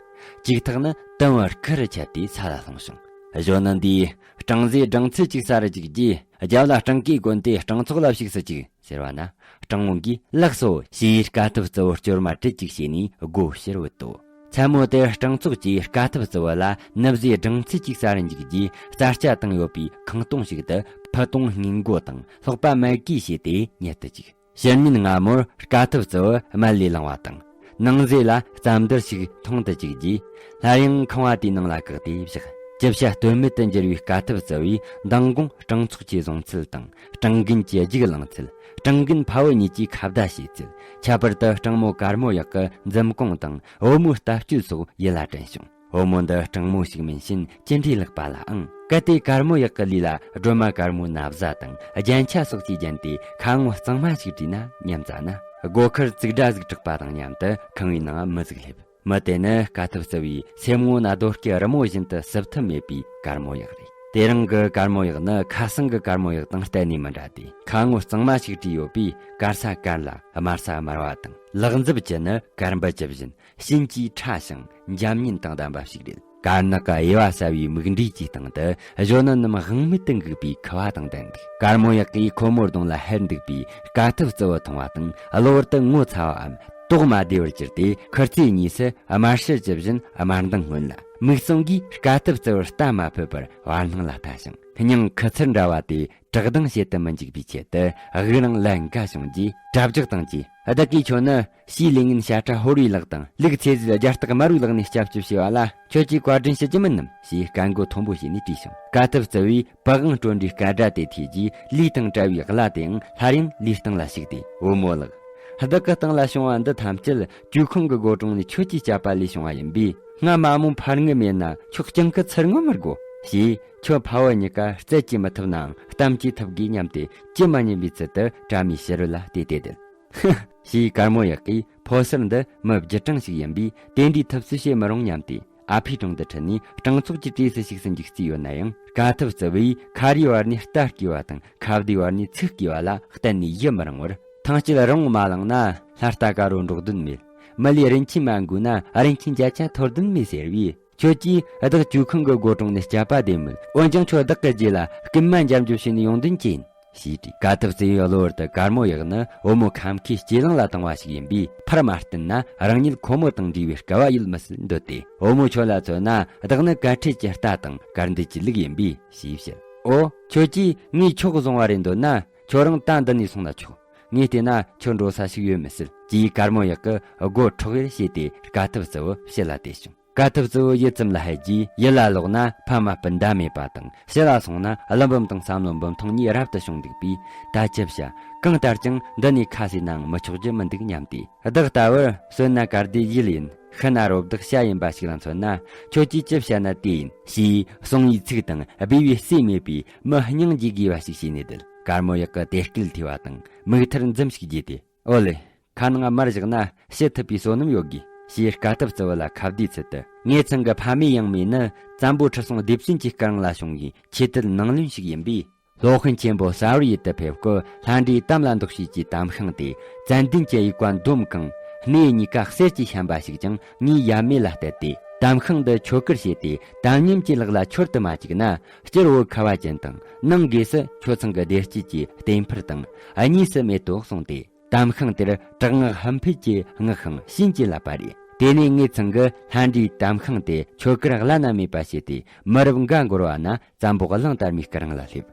ལྕུག་ཐག་ནི་དུམ་བུར་ཁུར་རུ་ཆད་དེ་ས་ལ་ལྷུང་བྱུང་། གཞོན་ནུ་འདིས་སྤྲང་ཟས་སྦྲང་ཚུལ་གཅིག་ཟ་རུ་བཅུག་རྗེས། རྒྱབ་ལ་སྤྲང་ཀའི་གོན་ཏེ་སྤྲང་ཚོགས་ལ་ཞུགས་སུ་བཅུག་ཟེར་བ་ན། སྤྲང་བོ་གིས་ལགས་སོ། ཞེས་དཀའ་ཐུབ་རྩི་བོར་སྐྱོར་མ་དྲིལ་གཅིག་བྱས་ནས་སྒོ་ཕྱིར་བུད་དོ། མཚན་མོ་དེར་སྤྲང་ཚོགས་ཀྱིས་དཀའ་ཐུབ་རྩི་བོ་ལ་ནུབ་ཟས་སྦྲང་ཚུལ་གཅིག་ཟ་རུ་འཇུག་རྗེས། རྩྭ་སྐྱ་དང་ཡོད་པའི་ཁང་སྟོང་ཞིག་ཏུ་ཕུ་དུང་སྙིང་མགོ་དང་སློག་པ་མལ་གོས་བྱས་ཏེ་ཉལ་དུ་བཅུག་ཕྱི་ཉིན་སྔ་མོར་དཀའ་ཐུབ་རྩི་བོ་མལ་ལས་ལངས་པ་དང་། ནངས་ཟས་ལ་རྩྭ་འདུལ་ཞིག་འཐུང་དུ་བཅུག་རྗེས། སླར་ཡང་ཁང་བ་དེའི་ནང་ལ་བཀག་སྟེ་བཞག་ཅི་བྱ་གཏོལ་མེད་དུ་གྱུར་བའི་དཀའ་ཐུབ་རྩི་བོས་མདང་དགོང་སྤྲང་ཚོགས་ཀྱིས་བཟུང་ཚུལ་དང་། སྤྲང་རྒན་གྱིས་རྒྱུགས་བླངས་ཚུལ། སྤྲང་རྒན་ཕ་བུ་གཉིས་ཀྱིས་ཁ་བརྡ་བྱས་ཚུལ། ཁྱད་པར་དུ་སྤྲང་མོ་དཀར་མོ་གཡག་གི་འཛུམ་གོང་དང་བུ་མོའི་ལྟ་སྤྱོད་སོགས་ཡིད་ལ་དྲན་བྱུང་། བུ་མོ་འདི་སྤྲང་མོ་ཞིག་མིན་ཕྱིན་ཅི་འདྲའི་ལག་པ་ལའང་། གལ་ཏེ་དཀར་མོ་གཡག་གི་ལུས་ལ་སྒྲོལ་མ་དཀར་མོའི་ན་བཟའ་དང་རྒྱན་ཆ་སོགས་ཀྱིས་བརྒྱན་ཏེ་ཁ་ངོ་གཙང་མ་ཞིག་བྲིས་ན་སྙམ་བཙལ་ན། སྒོ་ཁར་བཙུགས་སྒྲ་ཟིག་གྲགས་པ་དང་མཉམ་དུ་ཁང་བའི་ནང་མི་ཟིག་སླེབས། མི་དེ་ནི་དཀའ་ཐུབ་རྩི་བོའི་སེམས་ངོ་ན་རྡོ་སྐྱེས་རི་མོ་བཞིན་དུ་བསུབ་ཐབས་མེད་པའི་དཀར་མོ་གཡག་རེད། དེ་རིང་གི་དཀར་མོ་གཡག་ནི་ཁ་སང་གི་དཀར་མོ་གཡག་དང་གཏན་ནས་མི་འདྲ་སྟེ། ཁ་ངོ་གཙང་མ་ཞིག་བྲིས་ཡོད་པས། དཀར་ས་དཀར་ལ་དམར་ས་དམར་བ་དང་། ལག་མཛུབ་ཀྱི་ནི་དཀར་འབུ་ཇི་བཞིན་གཤིན་གྱིས་ཕྲ་ཞིང་འཇམ་མཉེན་དང་ལྡན་པ་ཞིག་རེད། དཀར་ནག་གི་དབྱེ་བ་གསལ་བའི་མིག་འབྲས་ཀྱི་སྟེང་དུ་གཞོན་ནུ་རྣམས་དབང་མེད་དུ་འགུགས་པའི་ཁུ་བ་དང་ལྡན་འདུག་དཀར་མོ་གཡག་གིས་ཁོ་མོའི་གདོང་ལ་ཧད་འདུག་པའི་དཀའ་ཐུབ་རྩི་བོ་མཐོང་བ་དང་། གློ་བུར་དུ་ངོ་ཚ་བའམ་དོགས་མ་བདེ་བར་གྱུར་ཏེ། ཁུར་ཚོས་གཉིས་སུ་དམར་ཕྱུར་གྱི་བཞིན་དམར་མདངས་མངོན་ལ། མིག་ཟུང་གིས་དཀའ་ཐུབ་རྩི་བོར་ལྟ་མ་ཕོད་པར་བར་སྣང་ལ་ལྟ་ཞིང་། སྙིང་ཁུ་ཚུར་འདྲ་བ་དེ་བཀྲག་མདངས་བྱེད་དུ་མི་འཇུག་པའི་ཆེད་དུ་དབུགས་རིང་ལན་འགའ་བྱུང་རྗེས་གྲ་བསྒྲགས་དང་བཅས། བདག་གིས་ཁྱོད་ནི་ཕྱིའི་ལས་ངན་བྱ་ཁྲ་ཧོར་བའི་ལག་དང་ལུག་ཚེ་ཟད་རྒྱ་སྟག་དམར་བོའི་ལག་ནས་སྐྱབས་བཅོལ་བྱས་པ་ལ་ཁྱོད་ཀྱིས་བཀའ་དྲིན་ཞུ་རྒྱུ་མིན་ནམ། ཞེས་སྐད་མགོ་མཐོན་པོ་བྱས་ནས་དྲིས་ཤིང་། དཀའ་ཐུབ་རྩི་བོས་པི་ཝང་སྤྲོ་འདྲའི་སྐད་སྒྲ་དེ་ཐོས་རྗེས། ལུས་དང་བྲལ་བའི་བླ་དེའང་སླར་ཡང་ལུས་སྟེང་ལ་ཞུགས་ཏེ། བུ་མོ་ལགས། བདག་གི་སྟེང་ལ་བྱུང་བ་འདི་ཐམས་ཅད་ཀྱུ་ཁང་གི་སྒོ་དྲུང་ནས་ཁྱོད་ཀྱི་སྐྱབས་པ་ལས་བྱུང་བ་ཡིན་པས། སྔ་མ་མོ་ཕར་ངུ་མེད་ན་ཁྱོད་སྤྱང་ཀི་ཚུར་ངུ་མི་དགོ། ཞེས། ཁྱོད་ཕ་བུ་གཉིས་ཀ་རྩད་གཅོད་མི་ཐུབ་ནའང་གཏམ་གཅོད་ཐུབ་དགོས་སྙམ་སྟེ། ཅི་མ་ཉན་པའི་ཚུལ་དུ་དྲ་མའི་ཕྱི་རོལ་ལ་བལྟས་ཏེ་བསྡད། ཧི། ཞེས་དཀར་མོ་གཡག་གིས་ཕོ་གསར་འདི་མི་བརྒྱུད་དྲང་ཞིག་ཡིན་པས། དེ་འདྲའི་ཐབས་སུ་བྱེད་མི་རུང་སྙམ་སྟེ། ཨ་ཕའི་དྲུང་དུ་ཁྲིད་ནས་སྤྲང་ཚོགས་ཀྱི་གྲས་སུ་ཞུགས་སུ་འཇུག་རྩིས་ཡོད་ན་ཡང་། དཀའ་ཐུབ་རྩི་བོས་ཁ་རིའི་བར་ནས་རྟ་བརྐུས་པ་དང་ཁ་བརྡའི་བར་ནས་ཚིག་བརྐུས་པ་ལ་གཏན་ནས་ཡིད་མི་རངས་པར། ཐང་དཀྱིལ་རི་བོང་མ་ལངས་ན་ལྷ་རྟ་དཀར་བོ་འགྲོགས་དོན་མེད། མི་ལས་རིན་ཆེན་མ་འགུལ་ན་རིན་ཆེན་བརྒྱ་ཆ་འཐོར་དོན་མེད་ཟེར་བས། ཁྱོད་ཀྱིས་བདག་ཀྱུ་ཁང་གི་སྒོ་དྲུང་ནས་སྐྱབས་པ་བདེ་མོད། འོན་ཀྱང་ཁྱོད་བདག་གི་རྗེས་ལ་རྐུན་མ་འཇམ་འཇོག་བྱས་ནས་ཡོང་དོན་ཅི་ཡིན། ཞེས་དྲིས། དཀའ་ཐུབ་རྩི་བོའི་གློ་བུར་དུ་དཀར་མོ་གཡག་ནི་བུ་མོ་ཁམ་ཁའི་སྐྱེས་ལང་ལ་བཏང་བ་ཞིག་ཡིན་པས། ཕར་མ་བསྟུན་ན་རང་ཉིད་ཁོ་མོ་དང་འདྲིས་པའི་སྐལ་བ་ཡོད་མི་སྲིད་འདོད་དེ། བུ་མོ་ཁྱོད་ལ་མཚོན་ན་བདག་ནི་དཀའ་ཁྲིད་ཀྱི་རྟ་དང་དཀར་འདོད་ཀྱི་ལུག་ཡིན་པས། ཞེས་བཤད། ཨོ། ཁྱོད་ཀྱིས་ངས་ཁྱོད་བཟུང་བ་རེད་འདོད་ན། ཁྱོད་རང་ད་འདི་ནས་སོང་ན་ཆོག་ངས་བལྟས་ན་ཁྱོད་འགྲོ་ས་ཞིག་ཡོད་མི་སྲིད། ཅེས་དཀར་མོ་གཡག་གི་སྒོ་ཁྲོག་གེར་བྱས་ཏེ་དཀའ་ཐུབ་རྩི་བོ་ཕྱི་ལ་དེད་བྱུང་། དཀའ་ཐུབ་རྩི་བོ་ཡུད་ཙམ་ལ་ཧད་རྗེས། ཡུལ་ལ་ལོག་ན་ཕ་མ་སྤུན་ཟླ་མེད་པ་དང་། ཕྱི་ལ་སོང་ན་ཀླུ་འབུམ་དང་བསམ་བློ་འབུམ་ཐོང་གཉིས་རབ་ཏུ་བྱུང་འདུག་པས། ད་ཅི་བྱ། གང་ལྟར་ཀྱང་འདི་ནས་ཁ་ཟས་ནའང་མི་ཆོག་རྒྱུ་མི་འདུག་སྙམ་སྟེ། བདག་ལྟ་བུར་གསོན་ན་དཀར་ཟླའི་ཡུལ་ཡིན། ཤི་ན་རོ་བདག་བྱ་ཡིན་པ་ཞིག་ལ་མཚོན་ན། ཁྱོད་ཀྱིས་ཅི་བྱ་ན་དེ་ཡིན། ཞེས་གསུང་བའི་ཚིག་དང་སྦས་པའི་རྩེ་མེད་པའི་མི་སྙིང་རྗེ་དགོས་པ་ཞིག་བྱས་ནས་བསྡད། དཀར་མོ་གཡག་གི་དེ་སྐད་ཐོས་པ་དང་མིག་མཐར་འཛུམ་ཞིག་རྒྱས་ཏེ། ཨོ་ལེ། ཁ་ནང་མར་བཞག་ན་ཤི་ཐུབ་པའི་བསོད་ནམས་ཡོད་དགོས། ཞེས་དཀའ་ཐུབ་རྩི་བོ་ལ་ཁ་བརྡའི་ཚུལ་དུ། ངེད་ཚང་གི་ཕ་མེས་ཡང་མེས་ནི་བཙན་པོ་ཁྲི་སྲོང་ལྡེ་བཙན་གྱི་སྐུ་རིང་ལ་བྱུང་བའི་ཆོས་དད་ནང་བློན་ཞིག་ཡིན་པས། སློབ་དཔོན་ཆེན་པོ་ཟ་བར་ཡུལ་དུ་ཕེབས་སྐབས། ལྷ་འདྲེའི་གཏམ་ལ་འདོགས་བྱེད་ཀྱི་དམ་ཤིང་དེ་ཙན་དན་གྱི་དབྱུག་པ་འདོམ་གང་། སྣེ་གཉིས་ཀ་གསེར་གྱིས་བཤམས་པ་ཞིག་ཀྱང་ངའི་ཡབ་མེས་ལ་གཏད་དེ། དམ་ཤིང་འདི་ཆོད་བཀུར་བྱས་ཏེ། དམ་ཉམས་ཀྱི་ལག་ལ་འཆོར་དུ་མ་བཅུག་ན། སྤྱིར་བོད་ཁ་བ་ཅན་དང་ནང་སྒོས་སུ་ཁྱོད་ཚང་གི་བདེ་སྐྱིད་ཀྱི་རྟེན་ཕུར་དང་གཉིས་སུ་མེད་དོ་གསུངས་ཏེ། དམ་ཤིང་དེར་དྲག་སྔགས་ཧཱུྃ་ཕཊ་ཀྱི་སྔགས་ཤིང་བྱིན་གྱིས་བརླབས་པ་རེད། དེ་ནས་ངེད་ཚང་གིས་ལྷ་འདྲེའི་དམ་ཤིང་དེ་ཆོད་བཀུར་བླ་ན་མེད་པ་བྱས་ཏེ། མི་རབས་འགའ་འགོར་བ་ན་བཙན་པོ་གླང་དར་མའི་སྐུ་རིང་ལ་སླེབས།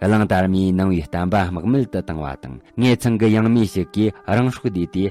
གླང་དར་མས་ནང་པའི་བསྟན་པ་རྨེག་མེད་དུ་བཏང་བ་དང་། ངེད་ཚང་གི་ཡང་མེས་ཤིག་གིས་རང་སྲོག་བསྡུས་ཏེ།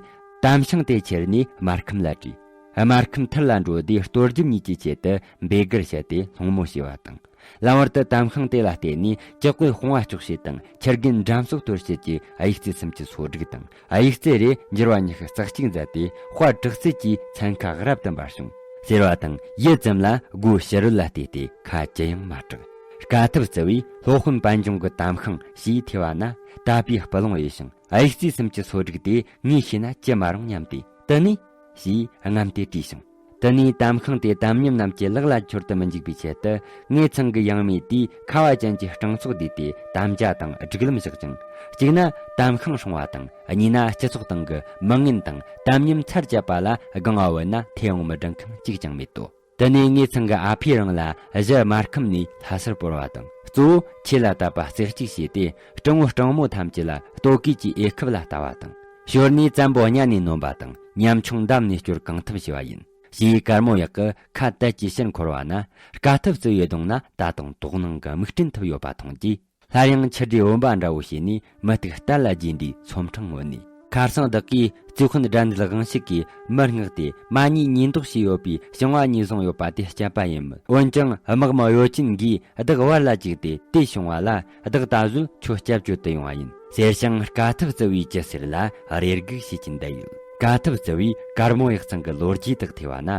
དམ་ཤིང་དེ་ཁྱེར་ནས་སྨར་ཁམས་ལ་བྲོས། སྨར་ཁམས་མཐིལ་ལ་འགྲོ་དུས་གཏོར་རྒྱབ་གཉིས་ཀྱི་ཆེད་དུ་འབེ་སྒར་བྱས་ཏེ་སློང་མོ་བྱས་པ་དང་། ལམ་བར་དུ་དམ་ཤིང་དེ་ལ་བརྟེན་ནས་ཅི་དགོས་སྤོང་བ་གཅོག་བྱེད་དང་ཁྱི་རྒན་འགྲམ་ཚོགས་གཏོར་བྱེད་ཀྱི་དབྱུག་རྩེ་སུམ་ཅུ་སོ་དྲུག་དང་། དབྱུག་རྩེ་རེ་འགྱུར་བ་ཉི་ཤུ་རྩ་གཅིག་མཛད་དེ་དཔའ་དྲག་རྩལ་གྱིས་མཚན་ཁ་རབ་ཏུ་འབར་བྱུང་ཟེར་བ་དང་། ཡུད་ཙམ་ལ་སྒོ་ཕྱི་རོལ་ལ་བལྟས་ཏེ་ཁ་ཅི་ཡང་མ་གྲགས། དཀའ་ཐུབ་རྩི་བས་སློབ་དཔོན་པད་འབྱུང་གི་དམ་ཤིང་ཞེས་ཐོས་པ་ན། དད་པའི་སྤུ་ལོང་གཡོས་ཤིང་། དབྱུག་རྩེ་སུམ་ཅུ་སོ་དྲུག་དེ་ངས་ཤེས་ན་ཅི་མ་རུང་སྙམ་སྟེ། དེ་ནས་ཞེས་རྔམ་སྟེ་དྲིས་ཤིང་། དེ་ནས་དམ་ཤིང་དེ་དམ་ཉམས་རྣམས་ཀྱི་ལག་ལ་འཆོར་དུ་མི་འཇུག་པའི་ཆེད་དུ། ངས་ཚང་གི་ཡང་མེད་དེའི་ཁ་བ་ཅན་གྱི་སྤྲང་ཚོགས་བསྡུས་ཏེ་དམ་བཅའ་དང་སྒྲིག་ལམ་བཞག་ཅིང་། གཅིག་ན་དམ་ཤིང་སྲུང་བ་དང་། གཉིས་ན་སྤྱི་ཚོགས་སྟེང་གི་མི་ངན་དང་དམ་ཉམས་ཚར་བཅད་པ་ལ་དགང་བ་བོས་ན་ཐེ་ཡོང་མི་འདྲེན་མཁན་གཅིག་ཀྱང་མེད་དོ། དེ་ནས་ངས་ཚང་གི་ཨ་ཕས་རང་ལ་གཞི་དམར་ཁམས་ནས་ལྷ་སར་བོར་བ་དང་། གཙོ་བོ་ཁྱེད་ལ་དད་པ་རྩེ་གཅིག་བྱས་ཏེ། སྤྲང་བོ་སྤྲང་མོ་ཐམས་ཅད་ལ་ལྟོ་གོས་ཀྱི་འོས་ཁབ་ལ་ལྟ་བ་དང་། ཞོར་ནས་བཙན་པོ་གཉའ་ནས་ནོན་པ་དང་། ཉམ་ཆུང་འདམ་ནས་སྐྱོར་གང་ཐུབ་བྱས་པ་ཡིན། ཞེས་དཀར་མོ་གཡག་གི་ཁ་དལ་གྱིས་ཕྱིར་འཁོར་བ་ན། དཀའ་ཐུབ་རྩི་བའི་གདོང་ན་ད་དུང་དོགས་སྣང་གི་མིག་སྤྲིན་འཐིབས་ཡོད་པ་མཐོང་རྗེས། སླར་ཡང་ཆུ་འདྲེ་བུམ་པ་འདྲ་བོ་བྱས་ནས་མུ་ཏིག་གཏད་ལ་རྒྱས་འདྲའི་ཚོམ་འཕྲང་ངོས་ནས། ཁ་སང་བདག་གིས་རྩིས་དཔོན་དགྲ་འདུལ་དབང་ཕྱུག་གིས་མི་མངགས་ཏེ་མ་ཉེས་ཉེས་འདོགས་བྱས་ཡོད་པའི་བྱུང་བ་ཉིད་བཟུང་ཡོད་པ་དེ་བསྐྱབས་པ་ཡིན་མོད། འོན་ཀྱང་དམག་མི་གཡོ་ཅན་འགས་བདག་བར་ལ་བཅུག་སྟེ་དེ་བྱུང་བ་ལ་བདག་ད་གཟོད་ཁྱོད་སྐྱབས་བཅོལ་དུ་ཡོང་བ་ཡིན་ཟེར་ཞིང་། དཀའ་ཐུབ་རྩི་བས་ཅི་ཟེར་ལ་རེ་སྒུག་བྱེད་ཀྱིན་བསྡད་ཡོད། དཀའ་ཐུབ་རྩི་བས་དཀར་མོ་གཡག་ཚང་གི་ལོ་རྒྱུས་དག་ཐོས་པ་ན།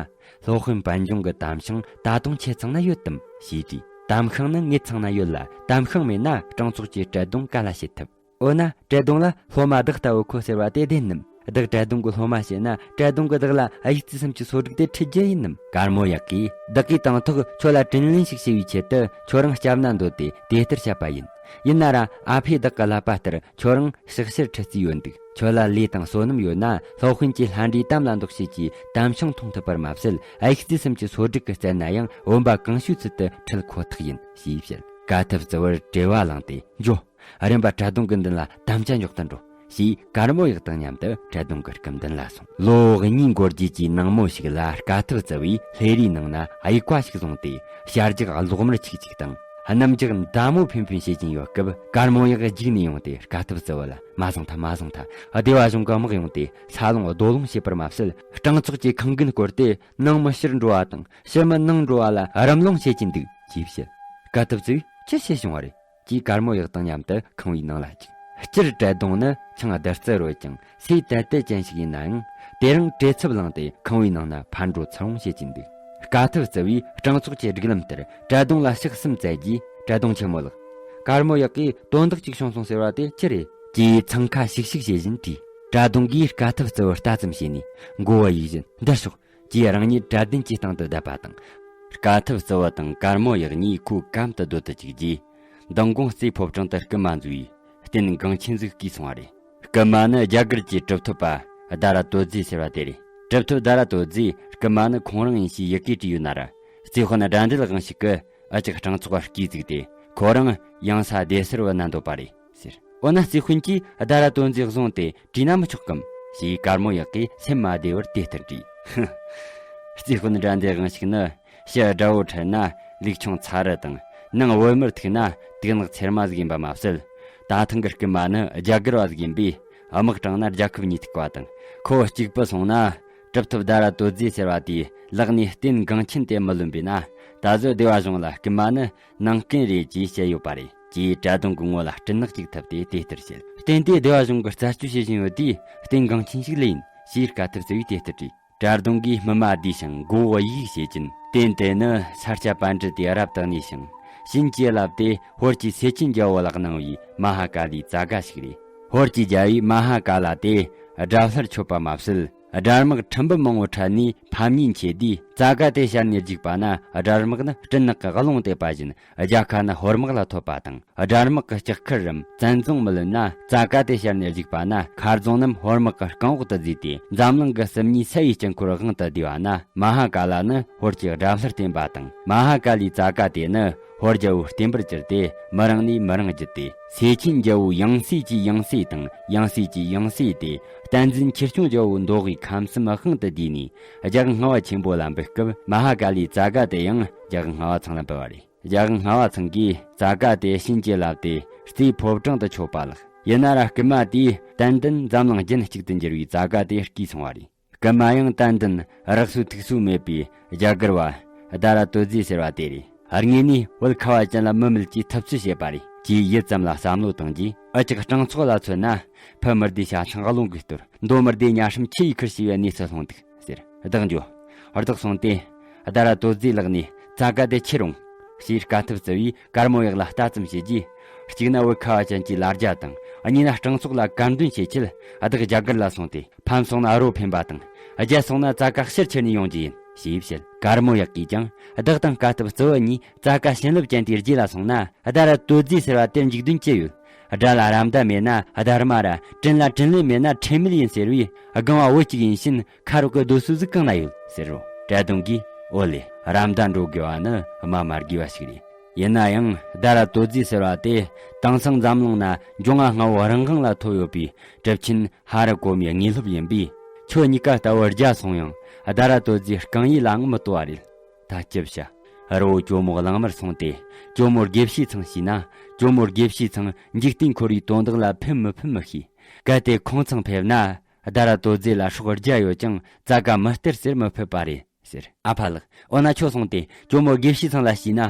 སློབ་དཔོན་པད་འབྱུང་གི་དམ་ཤིང་ད་དུང་ཁྱེད་ཚང་ན་ཡོད་དམ་ཞེས་དྲིས། དམ་ཤིང་ནི་ངེད་ཚང་ན་ཡོད་ལ། དམ་ཤིང་མེད་ན་སྤྲང་ཚོགས་ཀྱིས་བྲལ་གདོང་ག་ལ་བྱེད་ཐུབ། འོ་ན་བྲལ་གདོང་ལ་སློབ་མ་བདག་ལྟ་བུ་ཁོ་ཟེར་བ་དེ་བདེན་ནམ། བདག་བྲལ་གདོང་གི་སློབ་མ་བྱེད་ན་བྲལ་གདོང་གིས་བདག་ལ་དབྱུག་རྩེ་སུམ་ཅུ་སོ་དྲུག་དེ་ཁྲིད་རྒྱུ་ཡིན་ནམ། དཀར་མོ་གཡག་གིས་བདག་གིས་དང་ཐོག་ཁྱོད་ལ་དྲིན་ལན་ཞིག་ཞུ་བའི་ཆེད་དུ་ཁྱོད་རང་སྐྱབས་ན་འདོད་དེ་དེ་ལྟར་བཤད་པ་ཡིན། ཡིན་ན་ར་ཨ་ཕས་བདག་གི་བསླབ་པ་ལྟར་ཁྱོད་རང་ཕྱག་ཕྱིར་ཁྲིད་རྩིས་ཡོད་འདུག། ཁྱོད་ལ་ལས་དང་བསོད་ནམས་ཡོད་ན་སློབ་དཔོན་གྱིས་ལྷ་འདྲེའི་གཏམ་ལ་འདོགས་བྱེད་ཀྱི་དམ་ཤིང་མཐོང་ཐུབ་པར་མ་ཟད། དབྱུག་རྩེ་སུམ་ཅུ་སོ་དྲུག་གི་རྩལ་ན་ཡང་བུམ་པ་གང་བྱོའི་ཚུལ་དུ་ཁྲིད་ཁོ་ཐག་ཡིན་ཞེས་བཤད། དཀའ་ཐུབ་རྩི་བར་བྲེལ་བ་ལངས་ཏེ། འགྱོ། རིམ་པ་བྲལ་གདོང་གི་མདུན་ལ་དམ་བཅའ་འཇོག་ཏུ་འགྲོ། ཞེས་དཀར་མོ་གཡག་དང་མཉམ་དུ་བྲལ་གདོང་གི་སྐུ་མདུན་ལ་སོང་། ལོ་གཉིས་འགོར་རྗེས་ཀྱི་ནངས་མོ་ཞིག་ལ་དཀའ་ཐུབ་རྩི་བས་ལྷས་རའི་ནང་ན་དབྱུག་པ་ཞིག་བཟུང་སྟེ། ཞལ་རྒྱག་གློག་དམར་ཆིག་ཆིག་དང་། སྣུམ་རྒྱག་མདའ་མོ་ཕིན་ཕིན་བྱེད་ཀྱིན་ཡོད་སྐབས། དཀར་མོ་གཡག་རྒྱུགས་ནས་ཡོང་སྟེ་དཀའ་ཐུབ་རྩི་བ་ལ། མ་བཟུང་ཐལ། མ་བཟུང་ཐལ། སྡེ་བ་གཞུང་གི་དམག་ཡོང་སྟེ་ས་སློང་རྡོ་སློང་བྱེད་པར་མ་ཟད། སྤྲང་ཚོགས་ཀྱིས་ཁང་རྒན་བསྐོར་ཏེ་ནང་མི་ཕྱིར་འགྲོ་བ་དང་ཕྱི་མི་ནང་འགྲོ་བ་ལ་རམ་སློང་བྱེད་ཀྱིན་འདུག་ཅེས་བཤད། དཀའ་ཐུབ་རྩི་བས་ཅི་བྱས་བྱུང་བ་རེད། ཅེས་དཀར་མོ་གཡག་དང་མཉམ་དུ་ཁང་བའི་ནང་ལ་བཅུག། སྤྱིར་བྲལ་གདོང་ནི་ཆང་བདུད་རྩི་རོལ་ཅིང་ཟས་དལ་དལ་ཅན་ཞིག་ཡིན་ནའང་། དེ་རིང་བྲེལ་འཚུབ་ལངས་ཏེ་ཁང་བའི་ནང་ན་ཕར་འགྲོ་ཚུར་འོང་བྱེད་ཀྱིན་འདུག། དཀའ་ཐུབ་རྩི་བས་སྤྲང་ཚོགས་ཀྱི་སྒྲིག་ལམ་ལྟར་བྲལ་གདོང་ལ་ཕྱག་གསུམ་བཙལ་རྗེས། བྲལ་གདོང་ཆེན་མོ་ལགས། དཀར་མོ་གཡག་གིས་དོན་དག་ཅིག་བྱུང་སོང་ཟེར་བ་དེ་ཅི་རེད། ཅེས་འཚང་ཁ་ཤིག་ཤིག་བྱེད་བཞིན་དྲིས། བྲལ་གདོང་གིས་དཀའ་ཐུབ་རྩི་བར་ལྟ་ཙམ་བྱས་ནས་མགོ་བོ་གཡུག་བཞིན་འདིར་ཤོག། ཅེས་རང་ཉིད་གྲལ་གདན་གྱི་སྟེང་དུ་བསྡད་པ་དང་། དཀའ་ཐུབ་རྩི་བ་དང་དཀར་མོ་གཡག་གཉིས་ཁོའི་གམ་དུ་སྡོད་དུ་བཅུག་རྗེས། མདང་དགོང་རྩེའི་ཕོ་བྲང་དུ་རྐུན་མ་འཛུལ་བའི་རྟེན་འགངས་ཆེན་ཟིག་བརྐུས་སོང་བ་རེད། རྐུན་མ་ནི་རྒྱ་གར་གྱི་གྲུབ་ཐོབ་པ་ཟླ་ར་དོ་རྫི་ཟེར་བ་དེ་རེད། གྲུབ་ཐོབ་ཟླ་ར་དོ་རྫིས་རྐུན་མ་ནི་ཁོང་རང་ཡིན་ཞེས་ཡི་གེ་བྲིས་ཡོད་ན་ར། རྩེ་དཔོན་དགྲ་འདུལ་དབང་ཕྱུག་གིས་ཨ་ཅག་སྤྲང་ཚོགས་བར་སྐྱེས་བཙུགས་ཏེ། ཁོ་རང་ཡང་ས་སྡེ་སར་བུད་ན་འདོད་པ་རེད་ཟེར། འོ་ན་རྩེ་དཔོན་གྱིས་ཟླ་ར་དོ་རྫི་བཟུང་སྟེ་བྲིས་ན་མི་ཆོག་གམ། ཞེས་དཀར་མོ་གཡག་གིས་སེམས་མ་བདེ་བར་དེ་ལྟར་དྲིས། ཧུ། རྩེ་དཔོན་དགྲ་འདུལ་དབང་ཕྱུག་ནི་ཕྱི་དགྲ་བོ་ཁྲིད་ན་ལུག་ཆུང་ཚ་རུ་དང་ནང་བོད་མིར་ཐུག་ན་དུག་ནག་ཚེར་མ་ཟིག་ཡིན་པ་མ་ཟད། ད་ཐེངས་ཀྱི་རྐུན་མ་ནི་རྒྱ་གར་བ་ཟིག་ཡིན་པས་དམག་དྲངས་ན་རྒྱལ་ཁབ་གཉིས་ཐུག་པ་དང་། ཁོ་གཅིག་པུ་སོང་ན་གྲུབ་ཐོབ་ཟླ་ར་དོ་རྫི་ཟེར་བ་དེའི་ལག་ནས་རྟེན་འགངས་ཆེན་དེ་མི་ལོན་པས་ན། ད་གཟོད་སྡེ་བ་གཞུང་ལ་རྐུན་མ་ནི་ནང་རྐུན་རེད་ཅེས་བཤད་ཡོད་པ་རེད། ཅེས་བྲལ་གདོང་གི་ངོ་ལ་སྤྲིན་ནག་ཅིག་འཐིབས་ཏེ་དེ་ལྟར་བཤད། རྟེན་དེ་སྡེ་བ་གཞུང་གིས་རྩད་གཅོད་བྱེད་བཞིན་ཡོད་དུས་རྟེན་འགངས་ཆེན་ཞིག་ལོས་ཡིན། ཞེས་དཀའ་ཐུབ་རྩི་བས་དེ་ལྟར་དྲིས། བྲལ་གདོང་གིས་སྨིན་མ་བསྡུས་ཤིང་མགོ་བོ་གཡུག་བྱེད་ཀྱིན། རྟེན་དེ་ནི་ས་སྐྱ་པཎྜི་ཏས་རབ་ཏུ་གནས་ཤིང་བྱིན་གྱིས་བརླབས་ཏེ་ཧོར་གྱི་སེ་ཆེན་རྒྱལ་བོ་ལག་གནང་བའི་མ་ཧཱ་ཀཱ་ལིའི་ཙཱ་ག་ཞིག་རེད། ཧོར་གྱི་རྒྱལ་བོས་མ་ཧཱ་ཀཱ་ལ་དེ་དགྲ་ལྷར་མཆོད་པ་མ་ཟད། དགྲ་དམག་ཁྲི་འབུམ་མང་བོ་ཁྲིད་ནས་ཕམ་ཉེས་མཆེད་དུས། ཙཱ་ག་དེ་ཞལ་ནས་རྒྱུག་པ་ན་དགྲ་དམག་ནི་སྤྲིན་ནག་གི་རླུང་བཏེགས་པ་བཞིན་རྒྱལ་ཁ་ནི་ཧོར་དམག་ལ་ཐོབ་པ་དང་། དགྲ་དམག་གི་ལྕགས་ཁུར་རམ་བཙན་རྫོང་མི་ལོན་ན། ཙཱ་ག་དེ་ཤར་ནས་རྒྱུག་པ་ན། མཁར་རྫོང་རྣམས་ཧོར་དམག་གི་རྐང་འོག་ཏུ་བརྫུས་ཏེ། འཛམ་གླིང་གི་སྲིབ་ཉིས་སད་པའི་དཀྱིལ་འཁོར་དབང་དུ་བསྡུས་པ་ན། མ་ཧཱ་ཀཱ་ལ་ནི་ཧོར་གྱི་དགྲ་ལྷར་བསྟེན་པ་དང་། མ་ཧཱ་ཀཱ་ལིའི་ཙཱ་ག་དེ་ནི་ཧོར་རྒྱལ་པོའི་བསྟན་པར་གྱུར་ཏེ། མི་རིང་ནས་མི་རིང་བརྒྱུད་དེ། སེ་ཆེན་རྒྱལ་པོའི་ཡང་སྲས་ཀྱི་ཡང་སྲས་དང་། ཡང་སྲས་ཀྱི་ཡང་སྲས་ཏེ། བསྟན་འཛིན་ཆོས་སྐྱོང་རྒྱལ་པོའི་མདོ་དབུས་ཁམས་གསུམ་དབང་དུ་བསྡུས་ནས། རྒྱལ་པོ་ལྔ་པ་ཆེན་པོ་ལ་འབུལ་སྐབས། མ་ཧཱ་ཀཱ་ལིའི་ཙཱ་ག་དེ་ཡང་རྒྱལ་པོ་ལྔ་པ་ཚང་ལ་འབུལ་བ་རེད། རྒྱལ་པོ་ལྔ་པ་ཚང་གིས་ཙཱ་ག་དེ་བྱིན་གྱིས་བརླབས་ཏེ་རྩེའི་ཕོ་བྲང་དུ་མཆོད་པ་ལགས། ཡིན་ན་ར་རྐུན་མ་དེས་ཏན་ཏན་འཛམ་གླིང་རྒྱན་གཅིག་ཏུ་འགྱུར་བའི་ཙཱ་ག་དེ་བརྐུས་སོང་བ་རེད། རྐུན་མ་ཡང་ཏན་ཏན་རགས་སུ་ཐུག་སུ་མེད་པའི་རྒྱ་གར་བ་ཟླ་ར་དོ་རྫི་ཟེར་བ་དེ་རེད། དངོས་ནས་བོད་ཁ་བ་ཅན་ལ་མི་མེད་ཀྱི་ཐུབ་ཚོད་བྱེད་པ་རེད། ཅེས་ཡུད་ཙམ་ལ་བསམ་བློ་བཏང་རྗེས། འུ་ཅག་སྤྲང་ཚོགས་ལ་མཚོན་ན། ཕུ་མི་བདེ་ཤ་ཚང་རླུང་གིས་གཏོར། མདོ་མི་བདེ་ཉ་སྲིན་ཁྱི་ཡིས་ཁུར་ཞེས་པའི་གནས་སུ་ལྷུང་འདུག་ཟེར། བདག་འགྱོ། བདག་སོང་སྟེ། ད་ར་དོ་རྫིའི་ལག་ནས་ཙ་ག་དེ་ཁྱེར་འོང་། ཞེས་དཀའ་ཐུབ་བརྩི་བས་དཀར་མོ་གཡག་ལ་ལྟ་ཙམ་བྱས་རྗེས། གཅིག་ན་བོད་ཁ་བ་ཅན་གྱི་ལ་རྒྱ་དང་། གཉིས་ན་སྤྲང་ཚོགས་ལ་དཀར་འདོན་བྱེད་ཆེད་བདག་རྒྱ་གར་ལ་སོང་སྟེ། ཕམ་སོང་ན་རོ་འཕེན་པ་དང་། རྒྱལ་སོང་ན་ཙ་ག་ཕྱིར་ཁྱེར་ནས་ཡོང་རྒྱུ་ཡིན། ཞེས་བཤད། དཀར་མོ་གཡག་གིས་ཀྱང་བདག་དང་དཀའ་ཐུབ་བརྩི་བ་གཉིས་ཙ་ག་བྱིན་རླབས་ཅན་དེའི་རྗེས་ལ་སོང་ན། ད་ར་དོ་རྫི་ཟེར་བ་དེར་འཇིག་རྟེན་ཅི་ཡོད། དགྲ་ལ་ར་མདའ་མེད་ན་སྡར་མ་ར། དྲིན་ལ་དྲིན་ལན་མེད་ན་ཁྲེལ་མེད་ཡིན་ཟེར་བས། སྒང་བ་བོད་གཅིག་ཡིན་ཕྱིན་ཁ་རོག་གི་རྡོ་སོལ་ཟིག་གང་ན་ཡོད་ཟེར་རོ། གྲྭ་གདོང་གིས། ཨོ་ལེ། ར་མདའ་འགྲོ་དགོས་པ་ནི་སྨྲ་མ་དགོས་པ་ཞིག་རེད། ཡིན་ན་ཡང་ད་ར་དོ་རྫི་ཟེར་བ་དེ་དེང་སང་འཛམ་གླིང་ན་འབྱུང་བ་ལྔ་བོ་རང་དབང་ལ་ཐོབ་ཡོད་པའི་གྲུབ་ཆེན་ཧ་ར་གོ་མིའི་དངོས་སློབ་ཡིན་པས། ཁྱོད་གཉིས་ཀ་ལྟ་བུ་རྒྱལ་སོང་ཡང་ད་ར་དོ་རྫིའི་རྐང་ཡིག་ལའང་མི་ལྟོ་བ་རེད། ད་ཅི་བྱ། རི་བོ་ཇོ་མོ་གླང་དམར་སོང་སྟེ་ཇོ་མོ་དགེ་བཤེས་ཚང་ཞུས་ན། ཇོ་མོ་དགེ་བཤེས་ཚང་འཇིག་རྟེན་འཁོར་བའི་དོན་དག་ལ་ཕན་མི་ཕན་མི་ཤེས། གལ་ཏེ་ཁོང་ཚང་ཕེབས་ན། ད་ར་དོ་རྫི་ལ་སྲོག་རྒྱ་ཡོད་ཀྱང་ཙ་ག་མི་སྟེར་ཟེར་མི་ཕོད་པ་རེད་ཟེར། ཨ་ཕ་ལགས། འོ་ན་ཁྱོད་སོང་སྟེ་ཇོ་མོ་དགེ་བཤེས་ཚང་ལ་ཞུས་ན།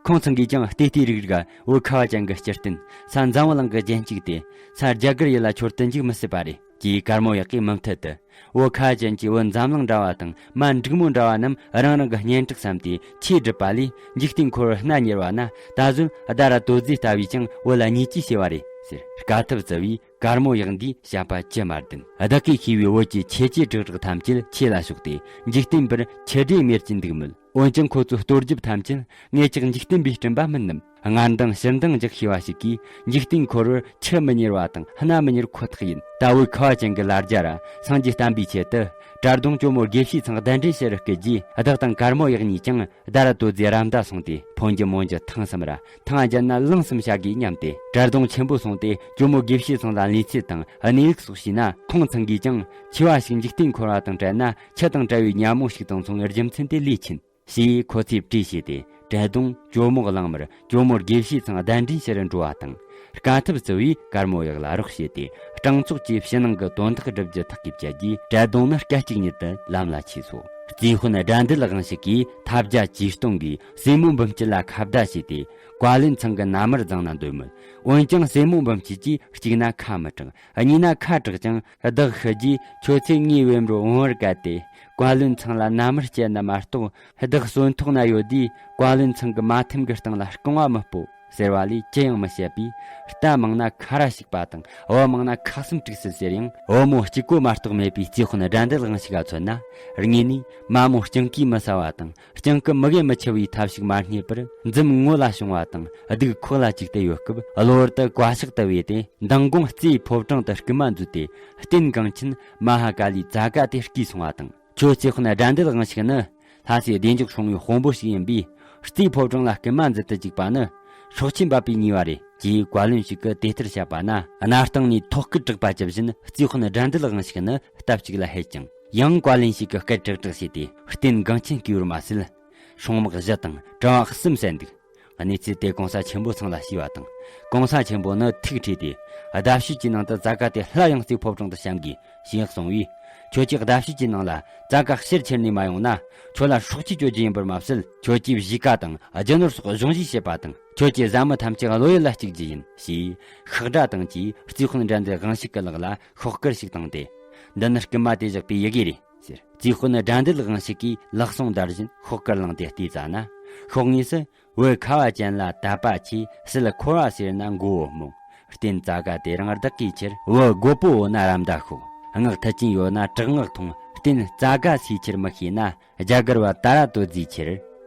ཁོང་ཚང་གིས་ཀྱང་ལྟེ་ལྟེ་རིག་རིག་བོད་ཁ་བ་ཅན་གྱི་སྤྱིར་བསྟན་ས་འཛམ་བུ་གླིང་གི་རྒྱན་གཅིག་སྟེ་ས་རྒྱ་གར་ཡུལ་ལ་འཁྱོར་དུ་འཇུག་མི་སྲིད་པ་རེད། ཅེས་དཀར་མོ་གཡག་གིས་མུ་མཐུད་དུ། བོད་ཁ་བ་ཅན་གྱི་བོད་འཛམ་གླིང་འདྲ་བ་དང་མ་འགྲིག་མོ་འདྲ་བ་རྣམས་རང་རང་གི་སྙན་གྲགས་བསམ་སྟེ་ཆོས་སྒྲུབ་པ་ལས། འཇིག་རྟེན་འཁོར་བར་སྣ་ཉེར་བ་ན་ད་གཟོད་ད་ར་དོ་རྫི་ལྟ་བུས་ཀྱང་བོད་ལ་ཉེས་ཅི་བྱས་པ་རེད་ཟེར། དཀའ་ཐུབ་བརྩི་བས་དཀར་མོ་གཡག་འདིའི་བཤད་པ་ཅི་མ་བདེན། བདག་གིས་ཤེས་པའི་བོད་ཀྱི་ཆོས་ཀྱི་དྲིལ་བསྒྲགས་ཐམས་ཅད་ཆོས་ལ་ཕྱོགས་ཏེ་འཇིག་རྟེན་པར་ཆི་སྒྲོས་མེར་གྱིས་འདུག་མོད། འོན་ཀྱང་ཁོ་ཚོའི་གཏོར་རྒྱབ་ཐམས་ཅད་ངེད་ཅག་འཇིག་རྟེན་པའི་སྤྲིན་པ་མིན་ནམ། སྔར་འདང་ཕྱིར་འདང་རྒྱག་ཤེས་པ་ཞིག་གིས་འཇིག་རྟེན་འཁོར་བར་ཆུ་མི་ཉེར་བ་དང་སྣ་མི་ཉེར་ཁོ་ཐག་ཡིན། ད་བོད་ཁ་བ་ཅན་གྱི་ལ་རྒྱ་ར་སངས་རྒྱས་བསྟན་པའི་ཆེད་དུ་དྲ་གདོང་ཇོ་མོ་དགེ་བཤེས་ཚང་གདན་འདྲེན་ཕྱིར་སྐུལ་རྗེས། བདག་དང་དཀར་མོ་གཡག་གཉིས་ཀྱང་ད་ར་དོ་རྫི་ར་མདའ་སོང་སྟེ་ཕོན་གྱི་མོན་གྱི་ཐང་གསུམ་ར་ཐང་བརྒྱད་ན་གླིང་གསུམ་བྱ་དགོས་སྙམ་སྟེ། དྲ་གདོང་ཆེན་པོ་སོང་སྟེ་ཇོ་མོ་དགེ་བཤེས་ཚང་ལ་ལུས་ཚད་དང་གནས་ལུགས་སོགས་ཞུས་ན། ཁོང་ཚང་གིས་ཀྱང་ཆེ་བ་ཞིག་འཇིག་རྟེན་འཁོར་བ་དང་བྲལ་ན་ཆུ་དང་བྲལ་བའི་ཉ་མོ་ཞིག་དང་མཚུངས་པའི་རྒྱུ་མཚན་དེ་ལས་ཆེན། ཞེས་ཁོ་ཚོས་བྲིས་བྱས་ཏེ། དྲ་གདོང་ཇོ་མོ་གླང་དམར་ཇོ་མོ་དགེ་བཤེས་ཚང་གདན་འདྲེན་ཕྱིར་འགྲོ་བ་དང་། དཀའ་ཐུབ་བརྩི་བས་དཀར་མོ་གཡག་ལ་རོགས་བྱས་ཏེ། སྤྲང་ཚོགས་ཀྱིས་ཕྱི་ནང་གི་དོན་དག་བསྒྲུབ་རྒྱུ་ཐག་གིས་བཅད་རྗེས། དྲ་གདོང་ནི་སྐད་ཅིག་ཉིད་དུ་ལམ་ལ་ཆས་སོ། རྩིས་དཔོན་དགྲ་འདུལ་དབང་ཕྱུག་གིས་ཐབས་བརྒྱ་ཇུས་སྟོང་གིས་སྲས་མོ་འབུམ་སྐྱིད་ལ་ཁ་བརྡ་བྱས་ཏེ། བཀའ་བློན་ཚང་གི་མནའ་མར་བརྫངས་ན་འདོད་མོད། འོན་ཀྱང་སྲས་མོ་འབུམ་སྐྱིད་ཀྱིས་གཅིག་ན་ཁ་མི་གྲག་གཉིས་ན་ཁ་གྲག་ཀྱང་། བདག་ཤི་རྗེས་ཁྱོད་ཚོས་ངའི་བེམ་རོ་འོང་བར་བཀལ་ཏེ། བཀའ་བློན་ཚང་ལ་མནའ་མར་བསྐྱལ་ན་མ་གཏོགས། བདག་གསོན་ཐོག་ན་ཡོད་དུས་བཀའ་བློན་ཚང་གི་མ་ཐེམ་གྱི་སྟེང་ལ་རྐང་བ་མི་སྤོ་ཟེར་བ་ལས་ཅི་ཡང་མི་བཤད་པས། རྟ་མང་ན་ཁ་ར་ཞིག་པ་དང་བུ་མང་ན་ཁ་གསུམ་དཀྲུགས་སྲིད་ཟེར་ཡང་། བུ་མོ་གཅིག་པོ་མ་གཏོགས་མེད་པའི་རྩིས་དཔོན་དགྲ་འདུལ་དབང་ཕྱུག་ལ་མཚོན་ན། དངོས་ནས་མ་མོ་སྤྱང་ཀིས་མི་ཟ་བ་དང་སྤྱང་ཀི་མི་གེ་མི་འཆི་བའི་ཐབས་ཤིག་མ་རྙེད་པར། འཛུམ་ངོ་ལ་བྱུང་བ་དང་སྡུག་ཁོག་ལ་བཅུག་སྟེ་ཡོད་སྐབས། གློ་བུར་དུ་བཀའ་ཤག་ཏུ་བུད་དེ། མདང་དགོང་རྩིའི་ཕོ་བྲང་དུ་རྐུན་མ་འཛུལ་ཏེ། རྟེན་འགངས་ཆེན་མ་ཧཱ་ཀ་ལིའི་ཙ་ག་དེ་བརྐུས་སོང་བ་དང་། ཁྱོད་རྩིས་དཔོན་དགྲ་འདུལ་དབང་ཕྱུག་ནི། ལྷ་སའི་བདེ་འཇགས་སྲུང་བའི་དཔོན་པོ་ཞིག་ཡིན་པས། རྩིའི་ཕོ་བྲང་ལ་རྐུན་མ་འཛུལ་དུ་བཅུག་པ་ནི། སྲོག་ཆད་འབབ་པའི་ཉེས་པ་རེད། ཅེས་བཀའ་བློན་ཞིག་གིས་དེ་ལྟར་བཤད་པ་ན། སྣར་ཐང་ནས་ཐོག་སྐུད་དྲག་པ་ཇི་བཞིན། རྩིས་དཔོན་དགྲ་འདུལ་དབང་ཕྱུག་ནི་སྟབས་གཅིག་ལ་ཧད་ཅིང་། ཡང་བཀའ་བློན་ཞིག་གིས་སྐད་དྲག་དྲག་བྱས་ཏེ། རྟེན་འགངས་ཆེན་བརྐུས་པར་མ་ཟད། སྲུང་དམག་བཞི་དང་གྲྭ་བ་གསུམ་བསད་འདུག་གནས་ཚུལ་དེ་གོང་ས་ཆེན་པོ་ཚང་ལ་ཞུས་པ་དང་། གོང་ས་ཆེན་པོ་ནི་ཐུགས་ཁྲོས་ཏེ། ཟླ་ཤུལ་གྱི་ནང་དུ་ཙ་ག་དེ་སླར་ཡང་རྩིའི་ཕོ་བྲང་དུ་བཤམ་དགོས་ཞེས་གསུངས་པས། ཁྱོད་ཀྱིས་ཟླ་ཤུལ་གྱི་ནང་ལ་ཙ་ག་ཕྱིར་ཁྱེར་ནས་མ་ཡོང་ན། ཁྱོད་ལ་སྲོག་གཅོད་གཅོད་རྒྱུ་ཡིན་པར་མ་ཟད། ཁྱོད་ཀྱི་གཞིས་ཀ་དང་རྒྱུ་ནོར་སོགས་གཞུང་བཞེས་བྱེད་པ་དང་། ཁྱོད་ཀྱི་བཟའ་མི་ཐམས་ཅད་བློ་ཡུལ་ལ་གཅིག་རྒྱུ་ཡིན་ཞེས་ཤག་སྒྲ་དང་བཅས་རྩིས་དཔོན་དགྲ་འདུལ་དབང་ཕྱུག་གི་ལག་ལ་ཤོག་དཀར་ཞིག་བཏང་སྟེ། འདི་ནི་རྐུན་མ་དེ་བཞག་པའི་ཡི་གེ་རེད་ཟེར། རྩིས་དཔོན་དགྲ་འདུལ་དབང་ཕྱུག་གིས་ལག་ཟུང་འདར་བཞིན་ཤོག་དཀར་བླངས་ཏེ་བལྟས་ཙ་ན། ཤོག་ངོས་སུ། བོད་ཁ་བ་ཅན་ལ་དད་པ་ཆེ། སྲིད་འཁོར་བ་ཟེར་ན་མགོ་བོ་རྨོངས། རྟེན་ཙ་ག་དེ་རང་བདག་གིས་ཁྱེར། བུ་དགོད་པོ་བོ་ན་ར་མདའ་ཤོག་སྔགས་མཐུ་ཅན་ཡོད་ན་དྲག་སྔགས་ཐོངས། རྟེན་ཙ་ག་སུས་ཁྱེར་མི་ཤེས་ན། རྒྱ་གར་བ་ད་ར་དོ་རྫིས་ཁྱེར།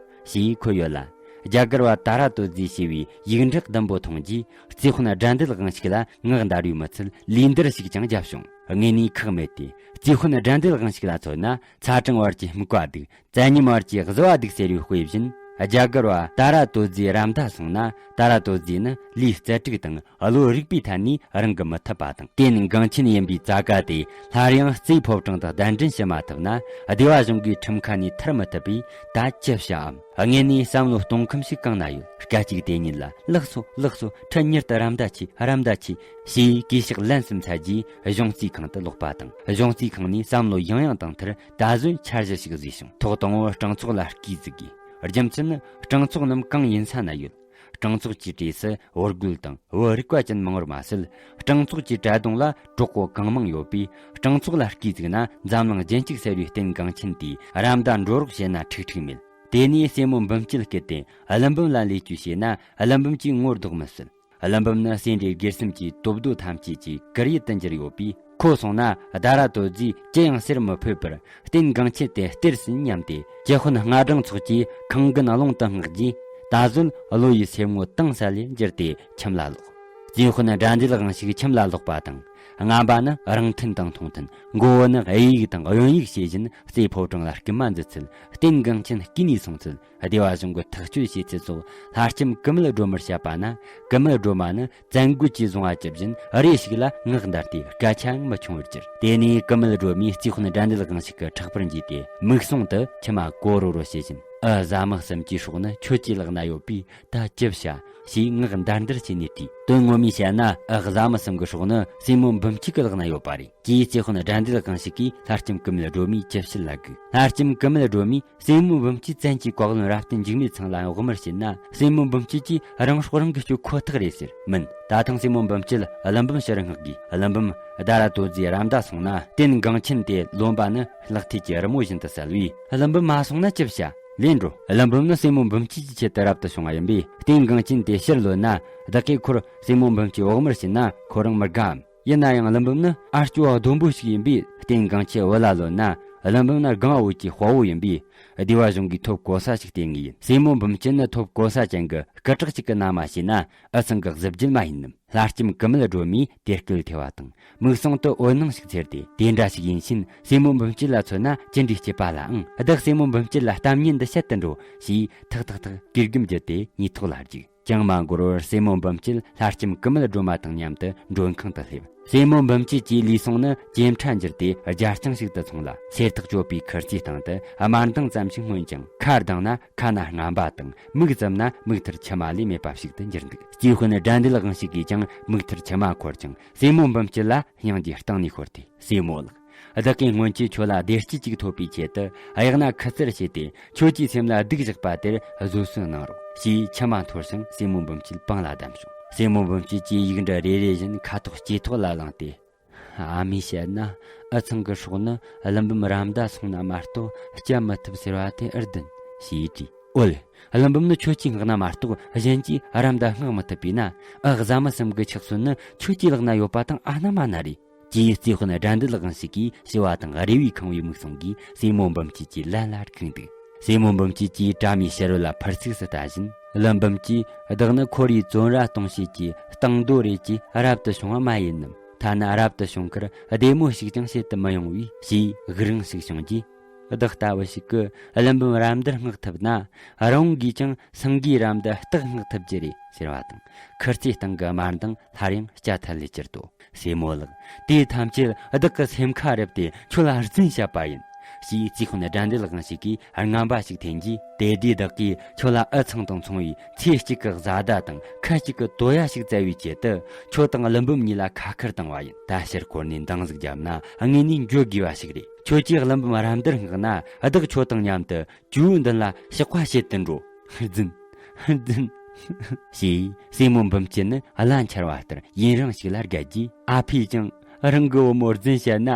ཞེས་འཁོད་ཡོད་ལ། རྒྱ་གར་བ་ད་ར་དོ་རྫིས་ཞེས་པའི་ཡིག་འབྲེག་ཟླུམ་པོ་མཐོང་རྗེས། རྩིས་དཔོན་དགྲ་འདུལ་དབང་ཕྱུག་ལ་ངག་འདར་བའི་མི་ཚད་ལུས་འདར་ཞིག་ཀྱང་བརྒྱབ་བྱུང་། དངོས་ནས་ཁག་མེད་དེ། རྩིས་དཔོན་དགྲ་འདུལ་དབང་ཕྱུག་ལ་མཚོན་ན། ཚ་གྲང་བར་གྱི་སྨུག་པ་སྡུག་བཙན་ཉམས་བར་གྱི་གཟུ་བ་སྡུག་ཟེར་བའི་དཔེ་བཞིན། རྒྱ་གར་བ་ད་ར་དོ་རྫིའི་ར་མདའ་སོང་ན། ད་ར་དོ་རྫི་ནི་ལུས་རྩལ་སྤྲུགས་དང་བློ་རིག་པའི་ཐད་ནས་རང་གི་མི་ཐུབ་པ་དང་། རྟེན་འགངས་ཆེན་ཡིན་པའི་ཙ་ག་དེ་སླར་ཡང་རྩིའི་ཕོ་བྲང་དུ་གདན་འདྲེན་བྱེད་མ་ཐུབ་ན། སྡེ་བ་གཞུང་གི་ཁྲིམས་ཁ་ནས་ཐར་མི་ཐུབ་པས། ད་ཅི་བྱའམ། དངོས་ནས་བསམ་བློ་གཏོང་ཁོམ་ཞིག་གང་ན་ཡོད། སྐད་ཅིག་དེ་ཉིད་ལ། ལགས་སོ། ལགས་སོ། ཁྲི་མྱུར་དུ་ར་མདའ་ཆས། ར་མདའ་ཆས། ཞེས་གུས་ཕྱག་ལན་གསུམ་འཚལ་རྗེས་གཞུང་རྩིས་ཁང་དུ་ལོག་པ་དང་། གཞུང་རྩིས་ཁང་ནས་བསམ་བློ་ཡང་ཡང་བཏང་མཐར། ད་གཟོད་འཆར་གཞི་ཞིག་བཟོས་བྱུང་། ཐོག་དང་པོར་སྤྲང་ཚོགས་ལ་རྐུས་བརྩི་དགོས། རྒྱུ་མཚན་ནི་སྤྲང་ཚོགས་རྣམས་གང་ཡིན་ས་ན་ཡོད། སྤྲང་ཚོགས་ཀྱི་གྲས་སུ་བོར་རྒོད་དང་བུ་རིག་པ་ཅན་མང་བར་མ་ཟད། སྤྲང་ཚོགས་ཀྱི་གྲྭ་གདོང་ལ་གྲོགས་པོ་གང་མང་ཡོད་པས། སྤྲང་ཚོགས་ལ་སྐས་བཙུགས་ན་འཛམ་གླིང་རྒྱུན་གཅིག་གསལ་བའི་རྟེན་འགངས་ཆེན་དེའི་ར་མདའ་འགྲོ་རོགས་བྱེད་ན་ཁྲིག་ཁྲིག་མེད། དེ་ནས་སྲས་མོ་འབུམ་སྐྱིད་སྐད་དེ་ཀླུ་འབུམ་ལ་ལས་ཀྱི་བྱས་ན། ཀླུ་འབུམ་གྱིས་ངོ་ལྡོག་མི་སྲིད། ཀླུ་འབུམ་ནི་སེ་འབྲས་དགེ་གསུམ་གྱི་དོ་བསྡོ་ཐམས་ཅད་ཀྱི་གུར་ཡུལ་དུ་གྱུར་ཡོད་པས། ཁོ་སོང་ན་ཟླ་ར་དོ་རྫིས་ཅི་ཡང་ཟེར་མི་ཕོད་པར། རྟེན་འགངས་ཆེན་དེ་སྟེར་ཟིན་སྙམ་སྟེ། ཀྱེ་ཧུན་སྔ་དྲང་ཚོགས་ཀྱིས་ཁང་དགུན་རླུང་དུ་བསྔགས་རྗེས། ད་གཟོད་བློ་ཡི་སེམས་ངོ་དྭངས་ས་ལས་འགྱུར་ཏེ་ཁྱིམ་ལ་ལོག། རྩིས་དཔོན་དགྲ་འདུལ་དབང་ཕྱུག་ཁྱིམ་ལ་ལོག་པ་དང་། རྔམ་པ་ནི་རང་མཐུན་དང་མཐོང་མཐུན། མགོ་བོ་ནི་གཡས་ཡིག་དང་གཡོན་ཡིག་བྱེད་བཞིན། རྩེ་ཕོ་བྲང་ལ་རྐུན་མ་འཛུལ་ཚུལ། རྟེན་འགངས་ཆེན་རྐུས་ནས་སོང་ཚུལ། སྡེ་བ་གཞུང་གི་ཐག་གཅོད་བྱས་ཚུལ་སོགས་ལྷ་ལྕམ་ཀུ་མུད་སྒྲོལ་མར་བཤད་པ་ན། ཀུ་མུད་སྒྲོལ་མ་ནི་བཙན་རྒོལ་གྱིས་བཟུང་བ་ཇི་བཞིན་རེ་ཞིག་ལ་ངག་འདར་ཏེ་སྐད་ཆའང་མི་ཆུང་བར་གྱུར། དེ་ནས་ཀུ་མུད་སྒྲོལ་མས་རྩིས་དཔོན་དགྲ་འདུལ་དབང་ཕྱུག་གི་ཕྲག་པར་འཇུས་ཏེ། མིག་ཟུང་དུ་མཆི་མ་གོ་རོ་རོ་བྱེད་བཞིན། ཨ། བཟའ་མི་གསུམ་གྱི་སྲོག་ནི་ཁྱོད་ཀྱི་ལག་ན་ཡོད་པས། ད་ཅི་བྱ། ཞེས་ངག་འདར་འདར་བྱས་ནས་དྲིས། དོན་ངོ་མས་བཤད་ན། ཨ། བཟའ་མི་གསུམ་གྱི་སྲོག་ནི་སྲས་མོ་འབུམ་སྐྱིད་ཀྱི་ལག་ན་ཡོད་པ་རེད། ཅེས་རྩིས་དཔོན་དགྲ་འདུལ་དབང་ཕྱུག་གིས་ལྷ་ལྕམ་ཀུ་མུད་སྒྲོལ་མའི་ཅི་བྱེད་ལ་བསྒུགས། ལྷ་ལྕམ་ཀུ་མུད་སྒྲོལ་མས་སྲས་མོ་འབུམ་སྐྱིད་བཙན་གྱིས་བཀའ་བློན་རབ་བརྟན་འཇིགས་མེད་ཚང་ལ་བོགས་མར་བྱིན་ན། སྲས་མོ་འབུམ་སྐྱིད་ཀྱིས་རང་སྲོག་རང་གིས་གཅོད་ཁོ་ཐག་རེད་ཟེར། མིན། ད་ཐེངས་སྲས་མོ་འབུམ་སྐྱིད་ཀླུ་འབུམ་ཕྱིར་མངགས་དགོས། ཀླུ་འབུམ་ཟླ་ར་དོ་རྫིས་ར་མདའ་སོང་ན། རྟེན་འགངས་ཆེན་དེ་ལོན་པ་ནི་ལག་མཐིལ་གྱི་རི་མོ་བཞིན་དུ་གསལ་བས། ཀླུ་འབུམ་མ་སོང་ན་ཅི་བྱ། ལན་འགྲོ། ཀླུ་འབུམ་ནི་སྲས་མོ་འབུམ་སྐྱིད་ཀྱི་ཆེད་དུ་རབ་ཏུ་བྱུང་བ་ཡིན་པས། རྟེན་འགངས་ཆེན་དེ་ཕྱིར་ལོན་ན། བདག་གིས་ཁོར་སྲས་མོ་འབུམ་སྐྱིད་བོགས་མར་བྱིན་ན་ཁོ་རང་མི་དགའ་འམ། ཡིན་ན་ཡང་ཀླུ་འབུམ་ནི་ཨ་སྐྱོ་བ་སྡོམ་པོ་ཞིག་ཡིན་པས། རྟེན་འགངས་ཆེ་བུ་ལ་ལོན་ན། ཀླུ་འབུམ་ནི་སྒང་བོད་ཀྱི་དཔའ་བོ་ཡིན་པས། སྡེ་བ་གཞུང་གིས་ཐོབ་གོ་ས་ཞིག་སྟེར་ངེས་ཡིན། སྲས་མོ་འབུམ་སྐྱིད་ནི་ཐོབ་གོ་ས་ཅན་གྱི་སྐུ་དྲག་ཅིག་གི་མནའ་མ་བྱས་ན། འུ་ཚང་གི་གཟི་བརྗིད་མ་ཡིན་ནམ། ལྷ་ལྕམ་ཀུ་མུད་སྒྲོལ་མས་དེ་སྐད་ཐོས་པ་དང་། མིག་ཟུང་དུ་འོད་སྣང་ཞིག་འཚེར་ཏེ། དེ་འདྲ་ཞིག་ཡིན་ཕྱིན། སྲས་མོ་འབུམ་སྐྱིད་ལ་མཚོན་ན་ཅི་འདྲའི་སྐྱིད་པ་ལ་ཨང་། བདག་སྲས་མོ་འབུམ་སྐྱིད་ལ་གཏམ་ཉན་འདི་བཤད་དུ་འགྲོ། ཞེས་ཐག་ཐག་ཐག་གུས་གུམ་བརྒྱུད་དེ་ཉེས་ཐོག་ལ་རྒྱུགས། ཅང་མ་འགོར་བར་སྲས་མོ་འབུམ་སྐྱིད་ལྷ་ལྕམ་ཀུ་མུད་སྒྲོལ་མ་དང་མཉམ་དུ་མགྲོན་ཁང་དུ་སླེབས། སྲས་མོ་འབུམ་སྐྱིད་ཀྱིས་ལུས་ཟུངས་ནི་ཇེ་ཕྲ་འགྱུར་ཏེ་རྒྱ་ལྕང་ཞིག་ཏུ་སོང་ལ། གསེར་ཐག་གཅོད་པའི་ཁུར་ཚོས་སྟེང་དུ་དམར་མདངས་ཙམ་ཞིག་མངོན་ཀྱང་། ཁ་གདངས་ན་ཁ་ན་རྔམ་པ་དང་། མིག་བཙུམ་ན་མིག་ཐུར་མཆི་མ་ལས་མེད་པ་ཞིག་ཏུ་འགྱུར་འདུག། རྩིས་དཔོན་དགྲ་འདུལ་དབང་ཕྱུག་གིས་ཀྱང་མིག་ཐུར་མཆི་མ་འཁོར་ཅིང་། སྲས་མོ་འབུམ་སྐྱིད་ལ་སྙིང་རྗེ་གཏིང་ནས་ཤོར་ཏེ། སྲས་མོ་ལགས། བདག་གིས་སྔོན་ཆད་ཁྱོད་ལ་བདེ་སྐྱིད་ཅིག་ཐོབ་པའི་ཆེད་དུ་གཡག་སྣ་ཁུ་ཚུར་བྱས་ཏེ། ཁྱོད་ཀྱི་སེམས་ལ་སྡུག་བཞག་པ་དེར་བཟོད་གསོལ་གནང་རོགས། ཞེས་མཆི་མ་འཐོར་ཞིང་སྲས་མོ་འབུམ་སྐྱིད་པང་ལ་བསྡམས་བྱུང་། སྲས་མོ་འབུམ་སྐྱིད་ཀྱིས་ཡིག་འབྲུ་རེ་རེ་བཞིན་ཁ་དོག་ལྕེ་ཐོག་ལ་བླངས་ཏེ། ཨ་མས་བཤད་ན། འུ་ཚང་གི་སྲོག་ནི་ཀླུ་འབུམ་ར་མདའ་སོང་ན་མ་གཏོགས་བསྐྱབ་མི་ཐུབ་ཟེར་བ་དེ་ཨེ་བདེན། ཞེས་དྲིས། འོད། ཀླུ་འབུམ་ནི་ཁྱོད་ཀྱིས་མངགས་ན་མ་གཏོགས་གཞན་གྱིས་ར་མདའ་མངགས་མི་ཐུབ་པས་ན། ཨ། བཟའ་མི་གསུམ་གྱི་ཆགས་སོན་ནི་ཁྱོད་ཀྱི་ལག་ན་ཡོད་པ་དང་ཨ་ན་མ་ན་རེད། ཅེས་རྩིས་དཔོན་དགྲ་འདུལ་དབང་ཕྱུག་གིས་ཞི་བ་དང་རེ་བས་ཁེངས་པའི་མིག་ཟུང་གིས་སྲས་མོ་འབུམ་སྐྱིད་ཀྱི་ལན་ལ་བཀུག་འདུག། སྲས་མོ་འབུམ་སྐྱིད་ཀྱིས་དྲ་མའི་ཕྱི་རོལ་ལ་ཕར་ཚིགས་སུ་ལྟ་བཞིན། ཀླུ་འབུམ་གྱིས། བདག་ནི་ཁོར་ཡུག་བཙོན་ར་གཏོང་བྱེད་ཀྱི་སྟེང་རྡོ་རེད་ཀྱི་རབ་ཏུ་བྱུང་བ་མ་ཡིན་ནམ། ཐ་ན་རབ་ཏུ་བྱུང་ཁར་བདེ་མོ་ཞིག་ཀྱང་བྱེད་དུ་མི་ཡོང་བས། ཞེས་དགུག་རང་ཞིག་བྱུང་རྗེས། བདག་ལྟ་བུ་ཞིག་གིས་ཀླུ་འབུམ་ར་མདར་མངགས་ཐུབ་ན། རང་གིས་ཀྱང་སེང་གེའི་ར་མདར་སྟག་མངགས་ཐུབ་ཀྱི་རེད་ཟེར་བ་དང་། ཁུར་ཚོས་སྟེང་གི་དམར་མདངས་སླར་ཡང་སྐྱ་ཐལ་ལེ་གྱུར་ཏོ། སྲས་མོ་ལགས། དེ་ཐམས་ཅད་བདག་གི་སེམས་ཁ་རུབ་སྟེ་ཁྱོད་ལ་རྫུན་བཤད་པ་ཡིན། ཞེས་རྩིས་དཔོན་དགྲ་འདུལ་དབང་ཕྱུག་གིས་རྔམ་པ་ཞིག་འཐེན་རྗེས། དེ་དུས་བདག་གིས་ཁྱོད་ལ་འུ་ཚང་དང་མཚུངས་པའི་ཚེ་གཅིག་གི་བཟའ་ཟླ་དང་ཁ་གཅིག་གི་དོ་ཡ་ཞིག་བཙལ་བའི་ཆེད་དུ། ཁྱོད་དང་ཀླུ་འབུམ་གཉིས་ལ་ཁ་ཁུར་བཏང་བ་ཡིན། ད་ཕྱིར་འཁོར་ནས་འདང་ཟིག་བརྒྱབ་ན་དངོས་གནས་འགྱོད་དགོས་པ་ཞིག་རེད། ཁྱོད་ཀྱིས་ཀླུ་འབུམ་ར་མདར་མངགས་ན། བདག་ཁྱོད་དང་མཉམ་དུ་ཇོ་བོའི་མདུན་ལ་ཕྱག་དཔའ་བྱེད་དུ་འགྲོ། རྫུན། རྫུན། ཞེས་སྲས་མོ་འབུམ་སྐྱིད་ནི་བླ་འཆར་བ་ལྟར་ཡུན་རིང་ཞིག་ལ་བརྒལ་རྗེས། ཨ་ཕས་ཀྱང་རང་གི་བུ་མོར་རྫུན་བཤད་ན་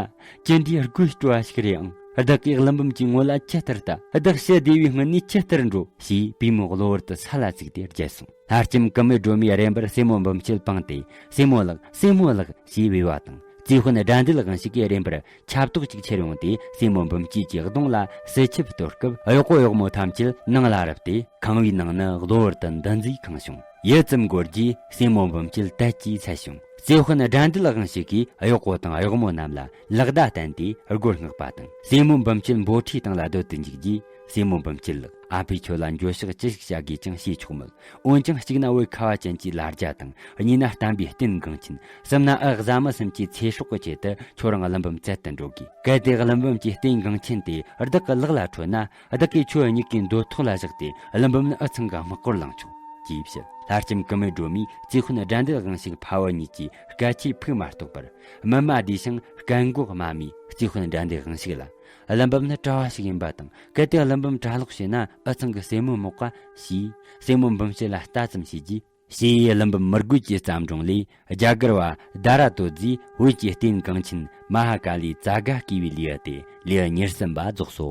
ཅི་འདྲའི་དགོད་བྲོ་བ་ཞིག་རེད་ཨང་། བདག་གིས་ཀླུ་འབུམ་གྱི་ངོ་ལ་ཇི་ལྟར་ལྟ། བདག་ཕྱི་བདེ་བའི་སྔུན་ནས་ཇི་ལྟར་འགྲོ། ཞེས་པུས་མོ་གློ་བུར་དུ་ས་ལ་བཙུགས་ཏེ་བརྗེད་སོང་། ལྷ་ལྕམ་ཀུ་མུད་སྒྲོལ་མས་རེམ་པར་སྲས་མོ་འབུམ་སྐྱིད་སྤངས་ཏེ། སྲས་མོ་ལགས། སྲས་མོ་ལགས། ཞེས་བོས་པ་དང་། རྩིས་དཔོན་དགྲ་འདུལ་དབང་ཕྱུག་གིས་རེམ་པར་ཆབ་ཏོག་ཅིག་ཁྱེར་ཡོང་སྟེ། སྲས་མོ་འབུམ་སྐྱིད་ཀྱི་གདོང་ལ་ཟིལ་ཆིབས་གཏོར་སྐབས། གཡོག་པོ་གཡོག་མོ་ཐམས་ཅད་ནང་ལ་རུབ་སྟེ། ཁང་བའི་ནང་ནི་གློ་བུར་དུ་འདུ་འཛིས་ཁེངས་བྱུང་། ཡུད་ཙམ་འགོར་རྗེས་སྲས་མོ་འབུམ་སྐྱིད་དལ་གྱིས་ཚད་བྱུང་། རྩིས་དཔོན་དགྲ་འདུལ་དབང་ཕྱུག་གིས་གཡོག་པོ་དང་གཡོག་མོ་རྣམས་ལ་ལག་བརྡ་བསྟན་ཏེ་སྒོ་མངགས་པ་དང་། སྲས་མོ་འབུམ་སྐྱིད་འབོ་ཁྲིའི་སྟེང་ལ་སྡོད་དུ་འཇུག་རྗེས། སྲས་མོ་འབུམ་སྐྱིད་ལགས། ཨ་ཕས་ཁྱོད་ལ་འགྱོད་བཤགས་ཅི་ཞིག་བྱ་དགོས་ཀྱང་བྱས་ཆོག་མོད། འོན་ཀྱང་གཅིག་ན་བོད་ཁ་བ་ཅན་གྱི་ལ་རྒྱ་དང་། གཉིས་ན་བསྟན་པའི་རྟེན་འགངས་ཆེན། གསུམ་ན་ཨ་བཟའ་མི་གསུམ་གྱི་ཚེ་སྲོག་གི་ཆེད་དུ་ཁྱོད་རང་ཀླུ་འབུམ་བཙལ་དུ་འགྲོ་དགོས། གལ་ཏེ་ཀླུ་འབུམ་གྱི་རྟེན་འགངས་ཆེན་དེ་བདག་གི་ལག་ལ་འཕྲོད་ན། བདག་གིས་ཁྱོད་གཉིས་ཀའི་འདོད་ཐོག་ལ་བཞག་སྟེ་ཀླུ་འབུམ་ནི་འུ་ཚང་གི་དམག་སྐོར་ལངས་ཆོག། ཅེས་བཤད། ལྷ་ལྕམ་ཀུ་མུད་སྒྲོལ་མས་རྩིས་དཔོན་དགྲ་འདུལ་དབང་ཕྱུག་ཕ་བུ་གཉིས་ཀྱི་སྐད་ཆའི་ཕུགས་མ་རྟོགས་པར། སྨིན་མ་བསྡུས་ཤིང་སྐད་མགོ་དམའ་མོས་རྩིས་དཔོན་དགྲ་འདུལ་དབང་ཕྱུག་ལ། ཀླུ་འབུམ་ནི་གྲྭ་བ་ཞིག་ཡིན་པ་དང་། གལ་ཏེ་ཀླུ་འབུམ་གྲྭ་ལོག་བྱས་ན་འུ་ཚང་གི་སྲས་མོ་མོག་ག་ཞེས་སྲས་མོ་འབུམ་སྐྱིད་ལ་ལྟ་ཙམ་བྱས་རྗེས། ཞེས་ཀླུ་འབུམ་མི་རྒོད་ཀྱི་བརྩམས་སྒྲུང་ལས། རྒྱ་གར་བ་དྷ་ར་དོད་རྫིས་བོད་ཀྱི་རྟེན་གངས་ཅན་མ་ཧཱ་ཀཱ་ལིའི་ཙ་ག་བརྐོས་པའི་ལེའུ་སྟེ་ལེའུ་ཉེར་གསུམ་པ་རྫོགས་སོ།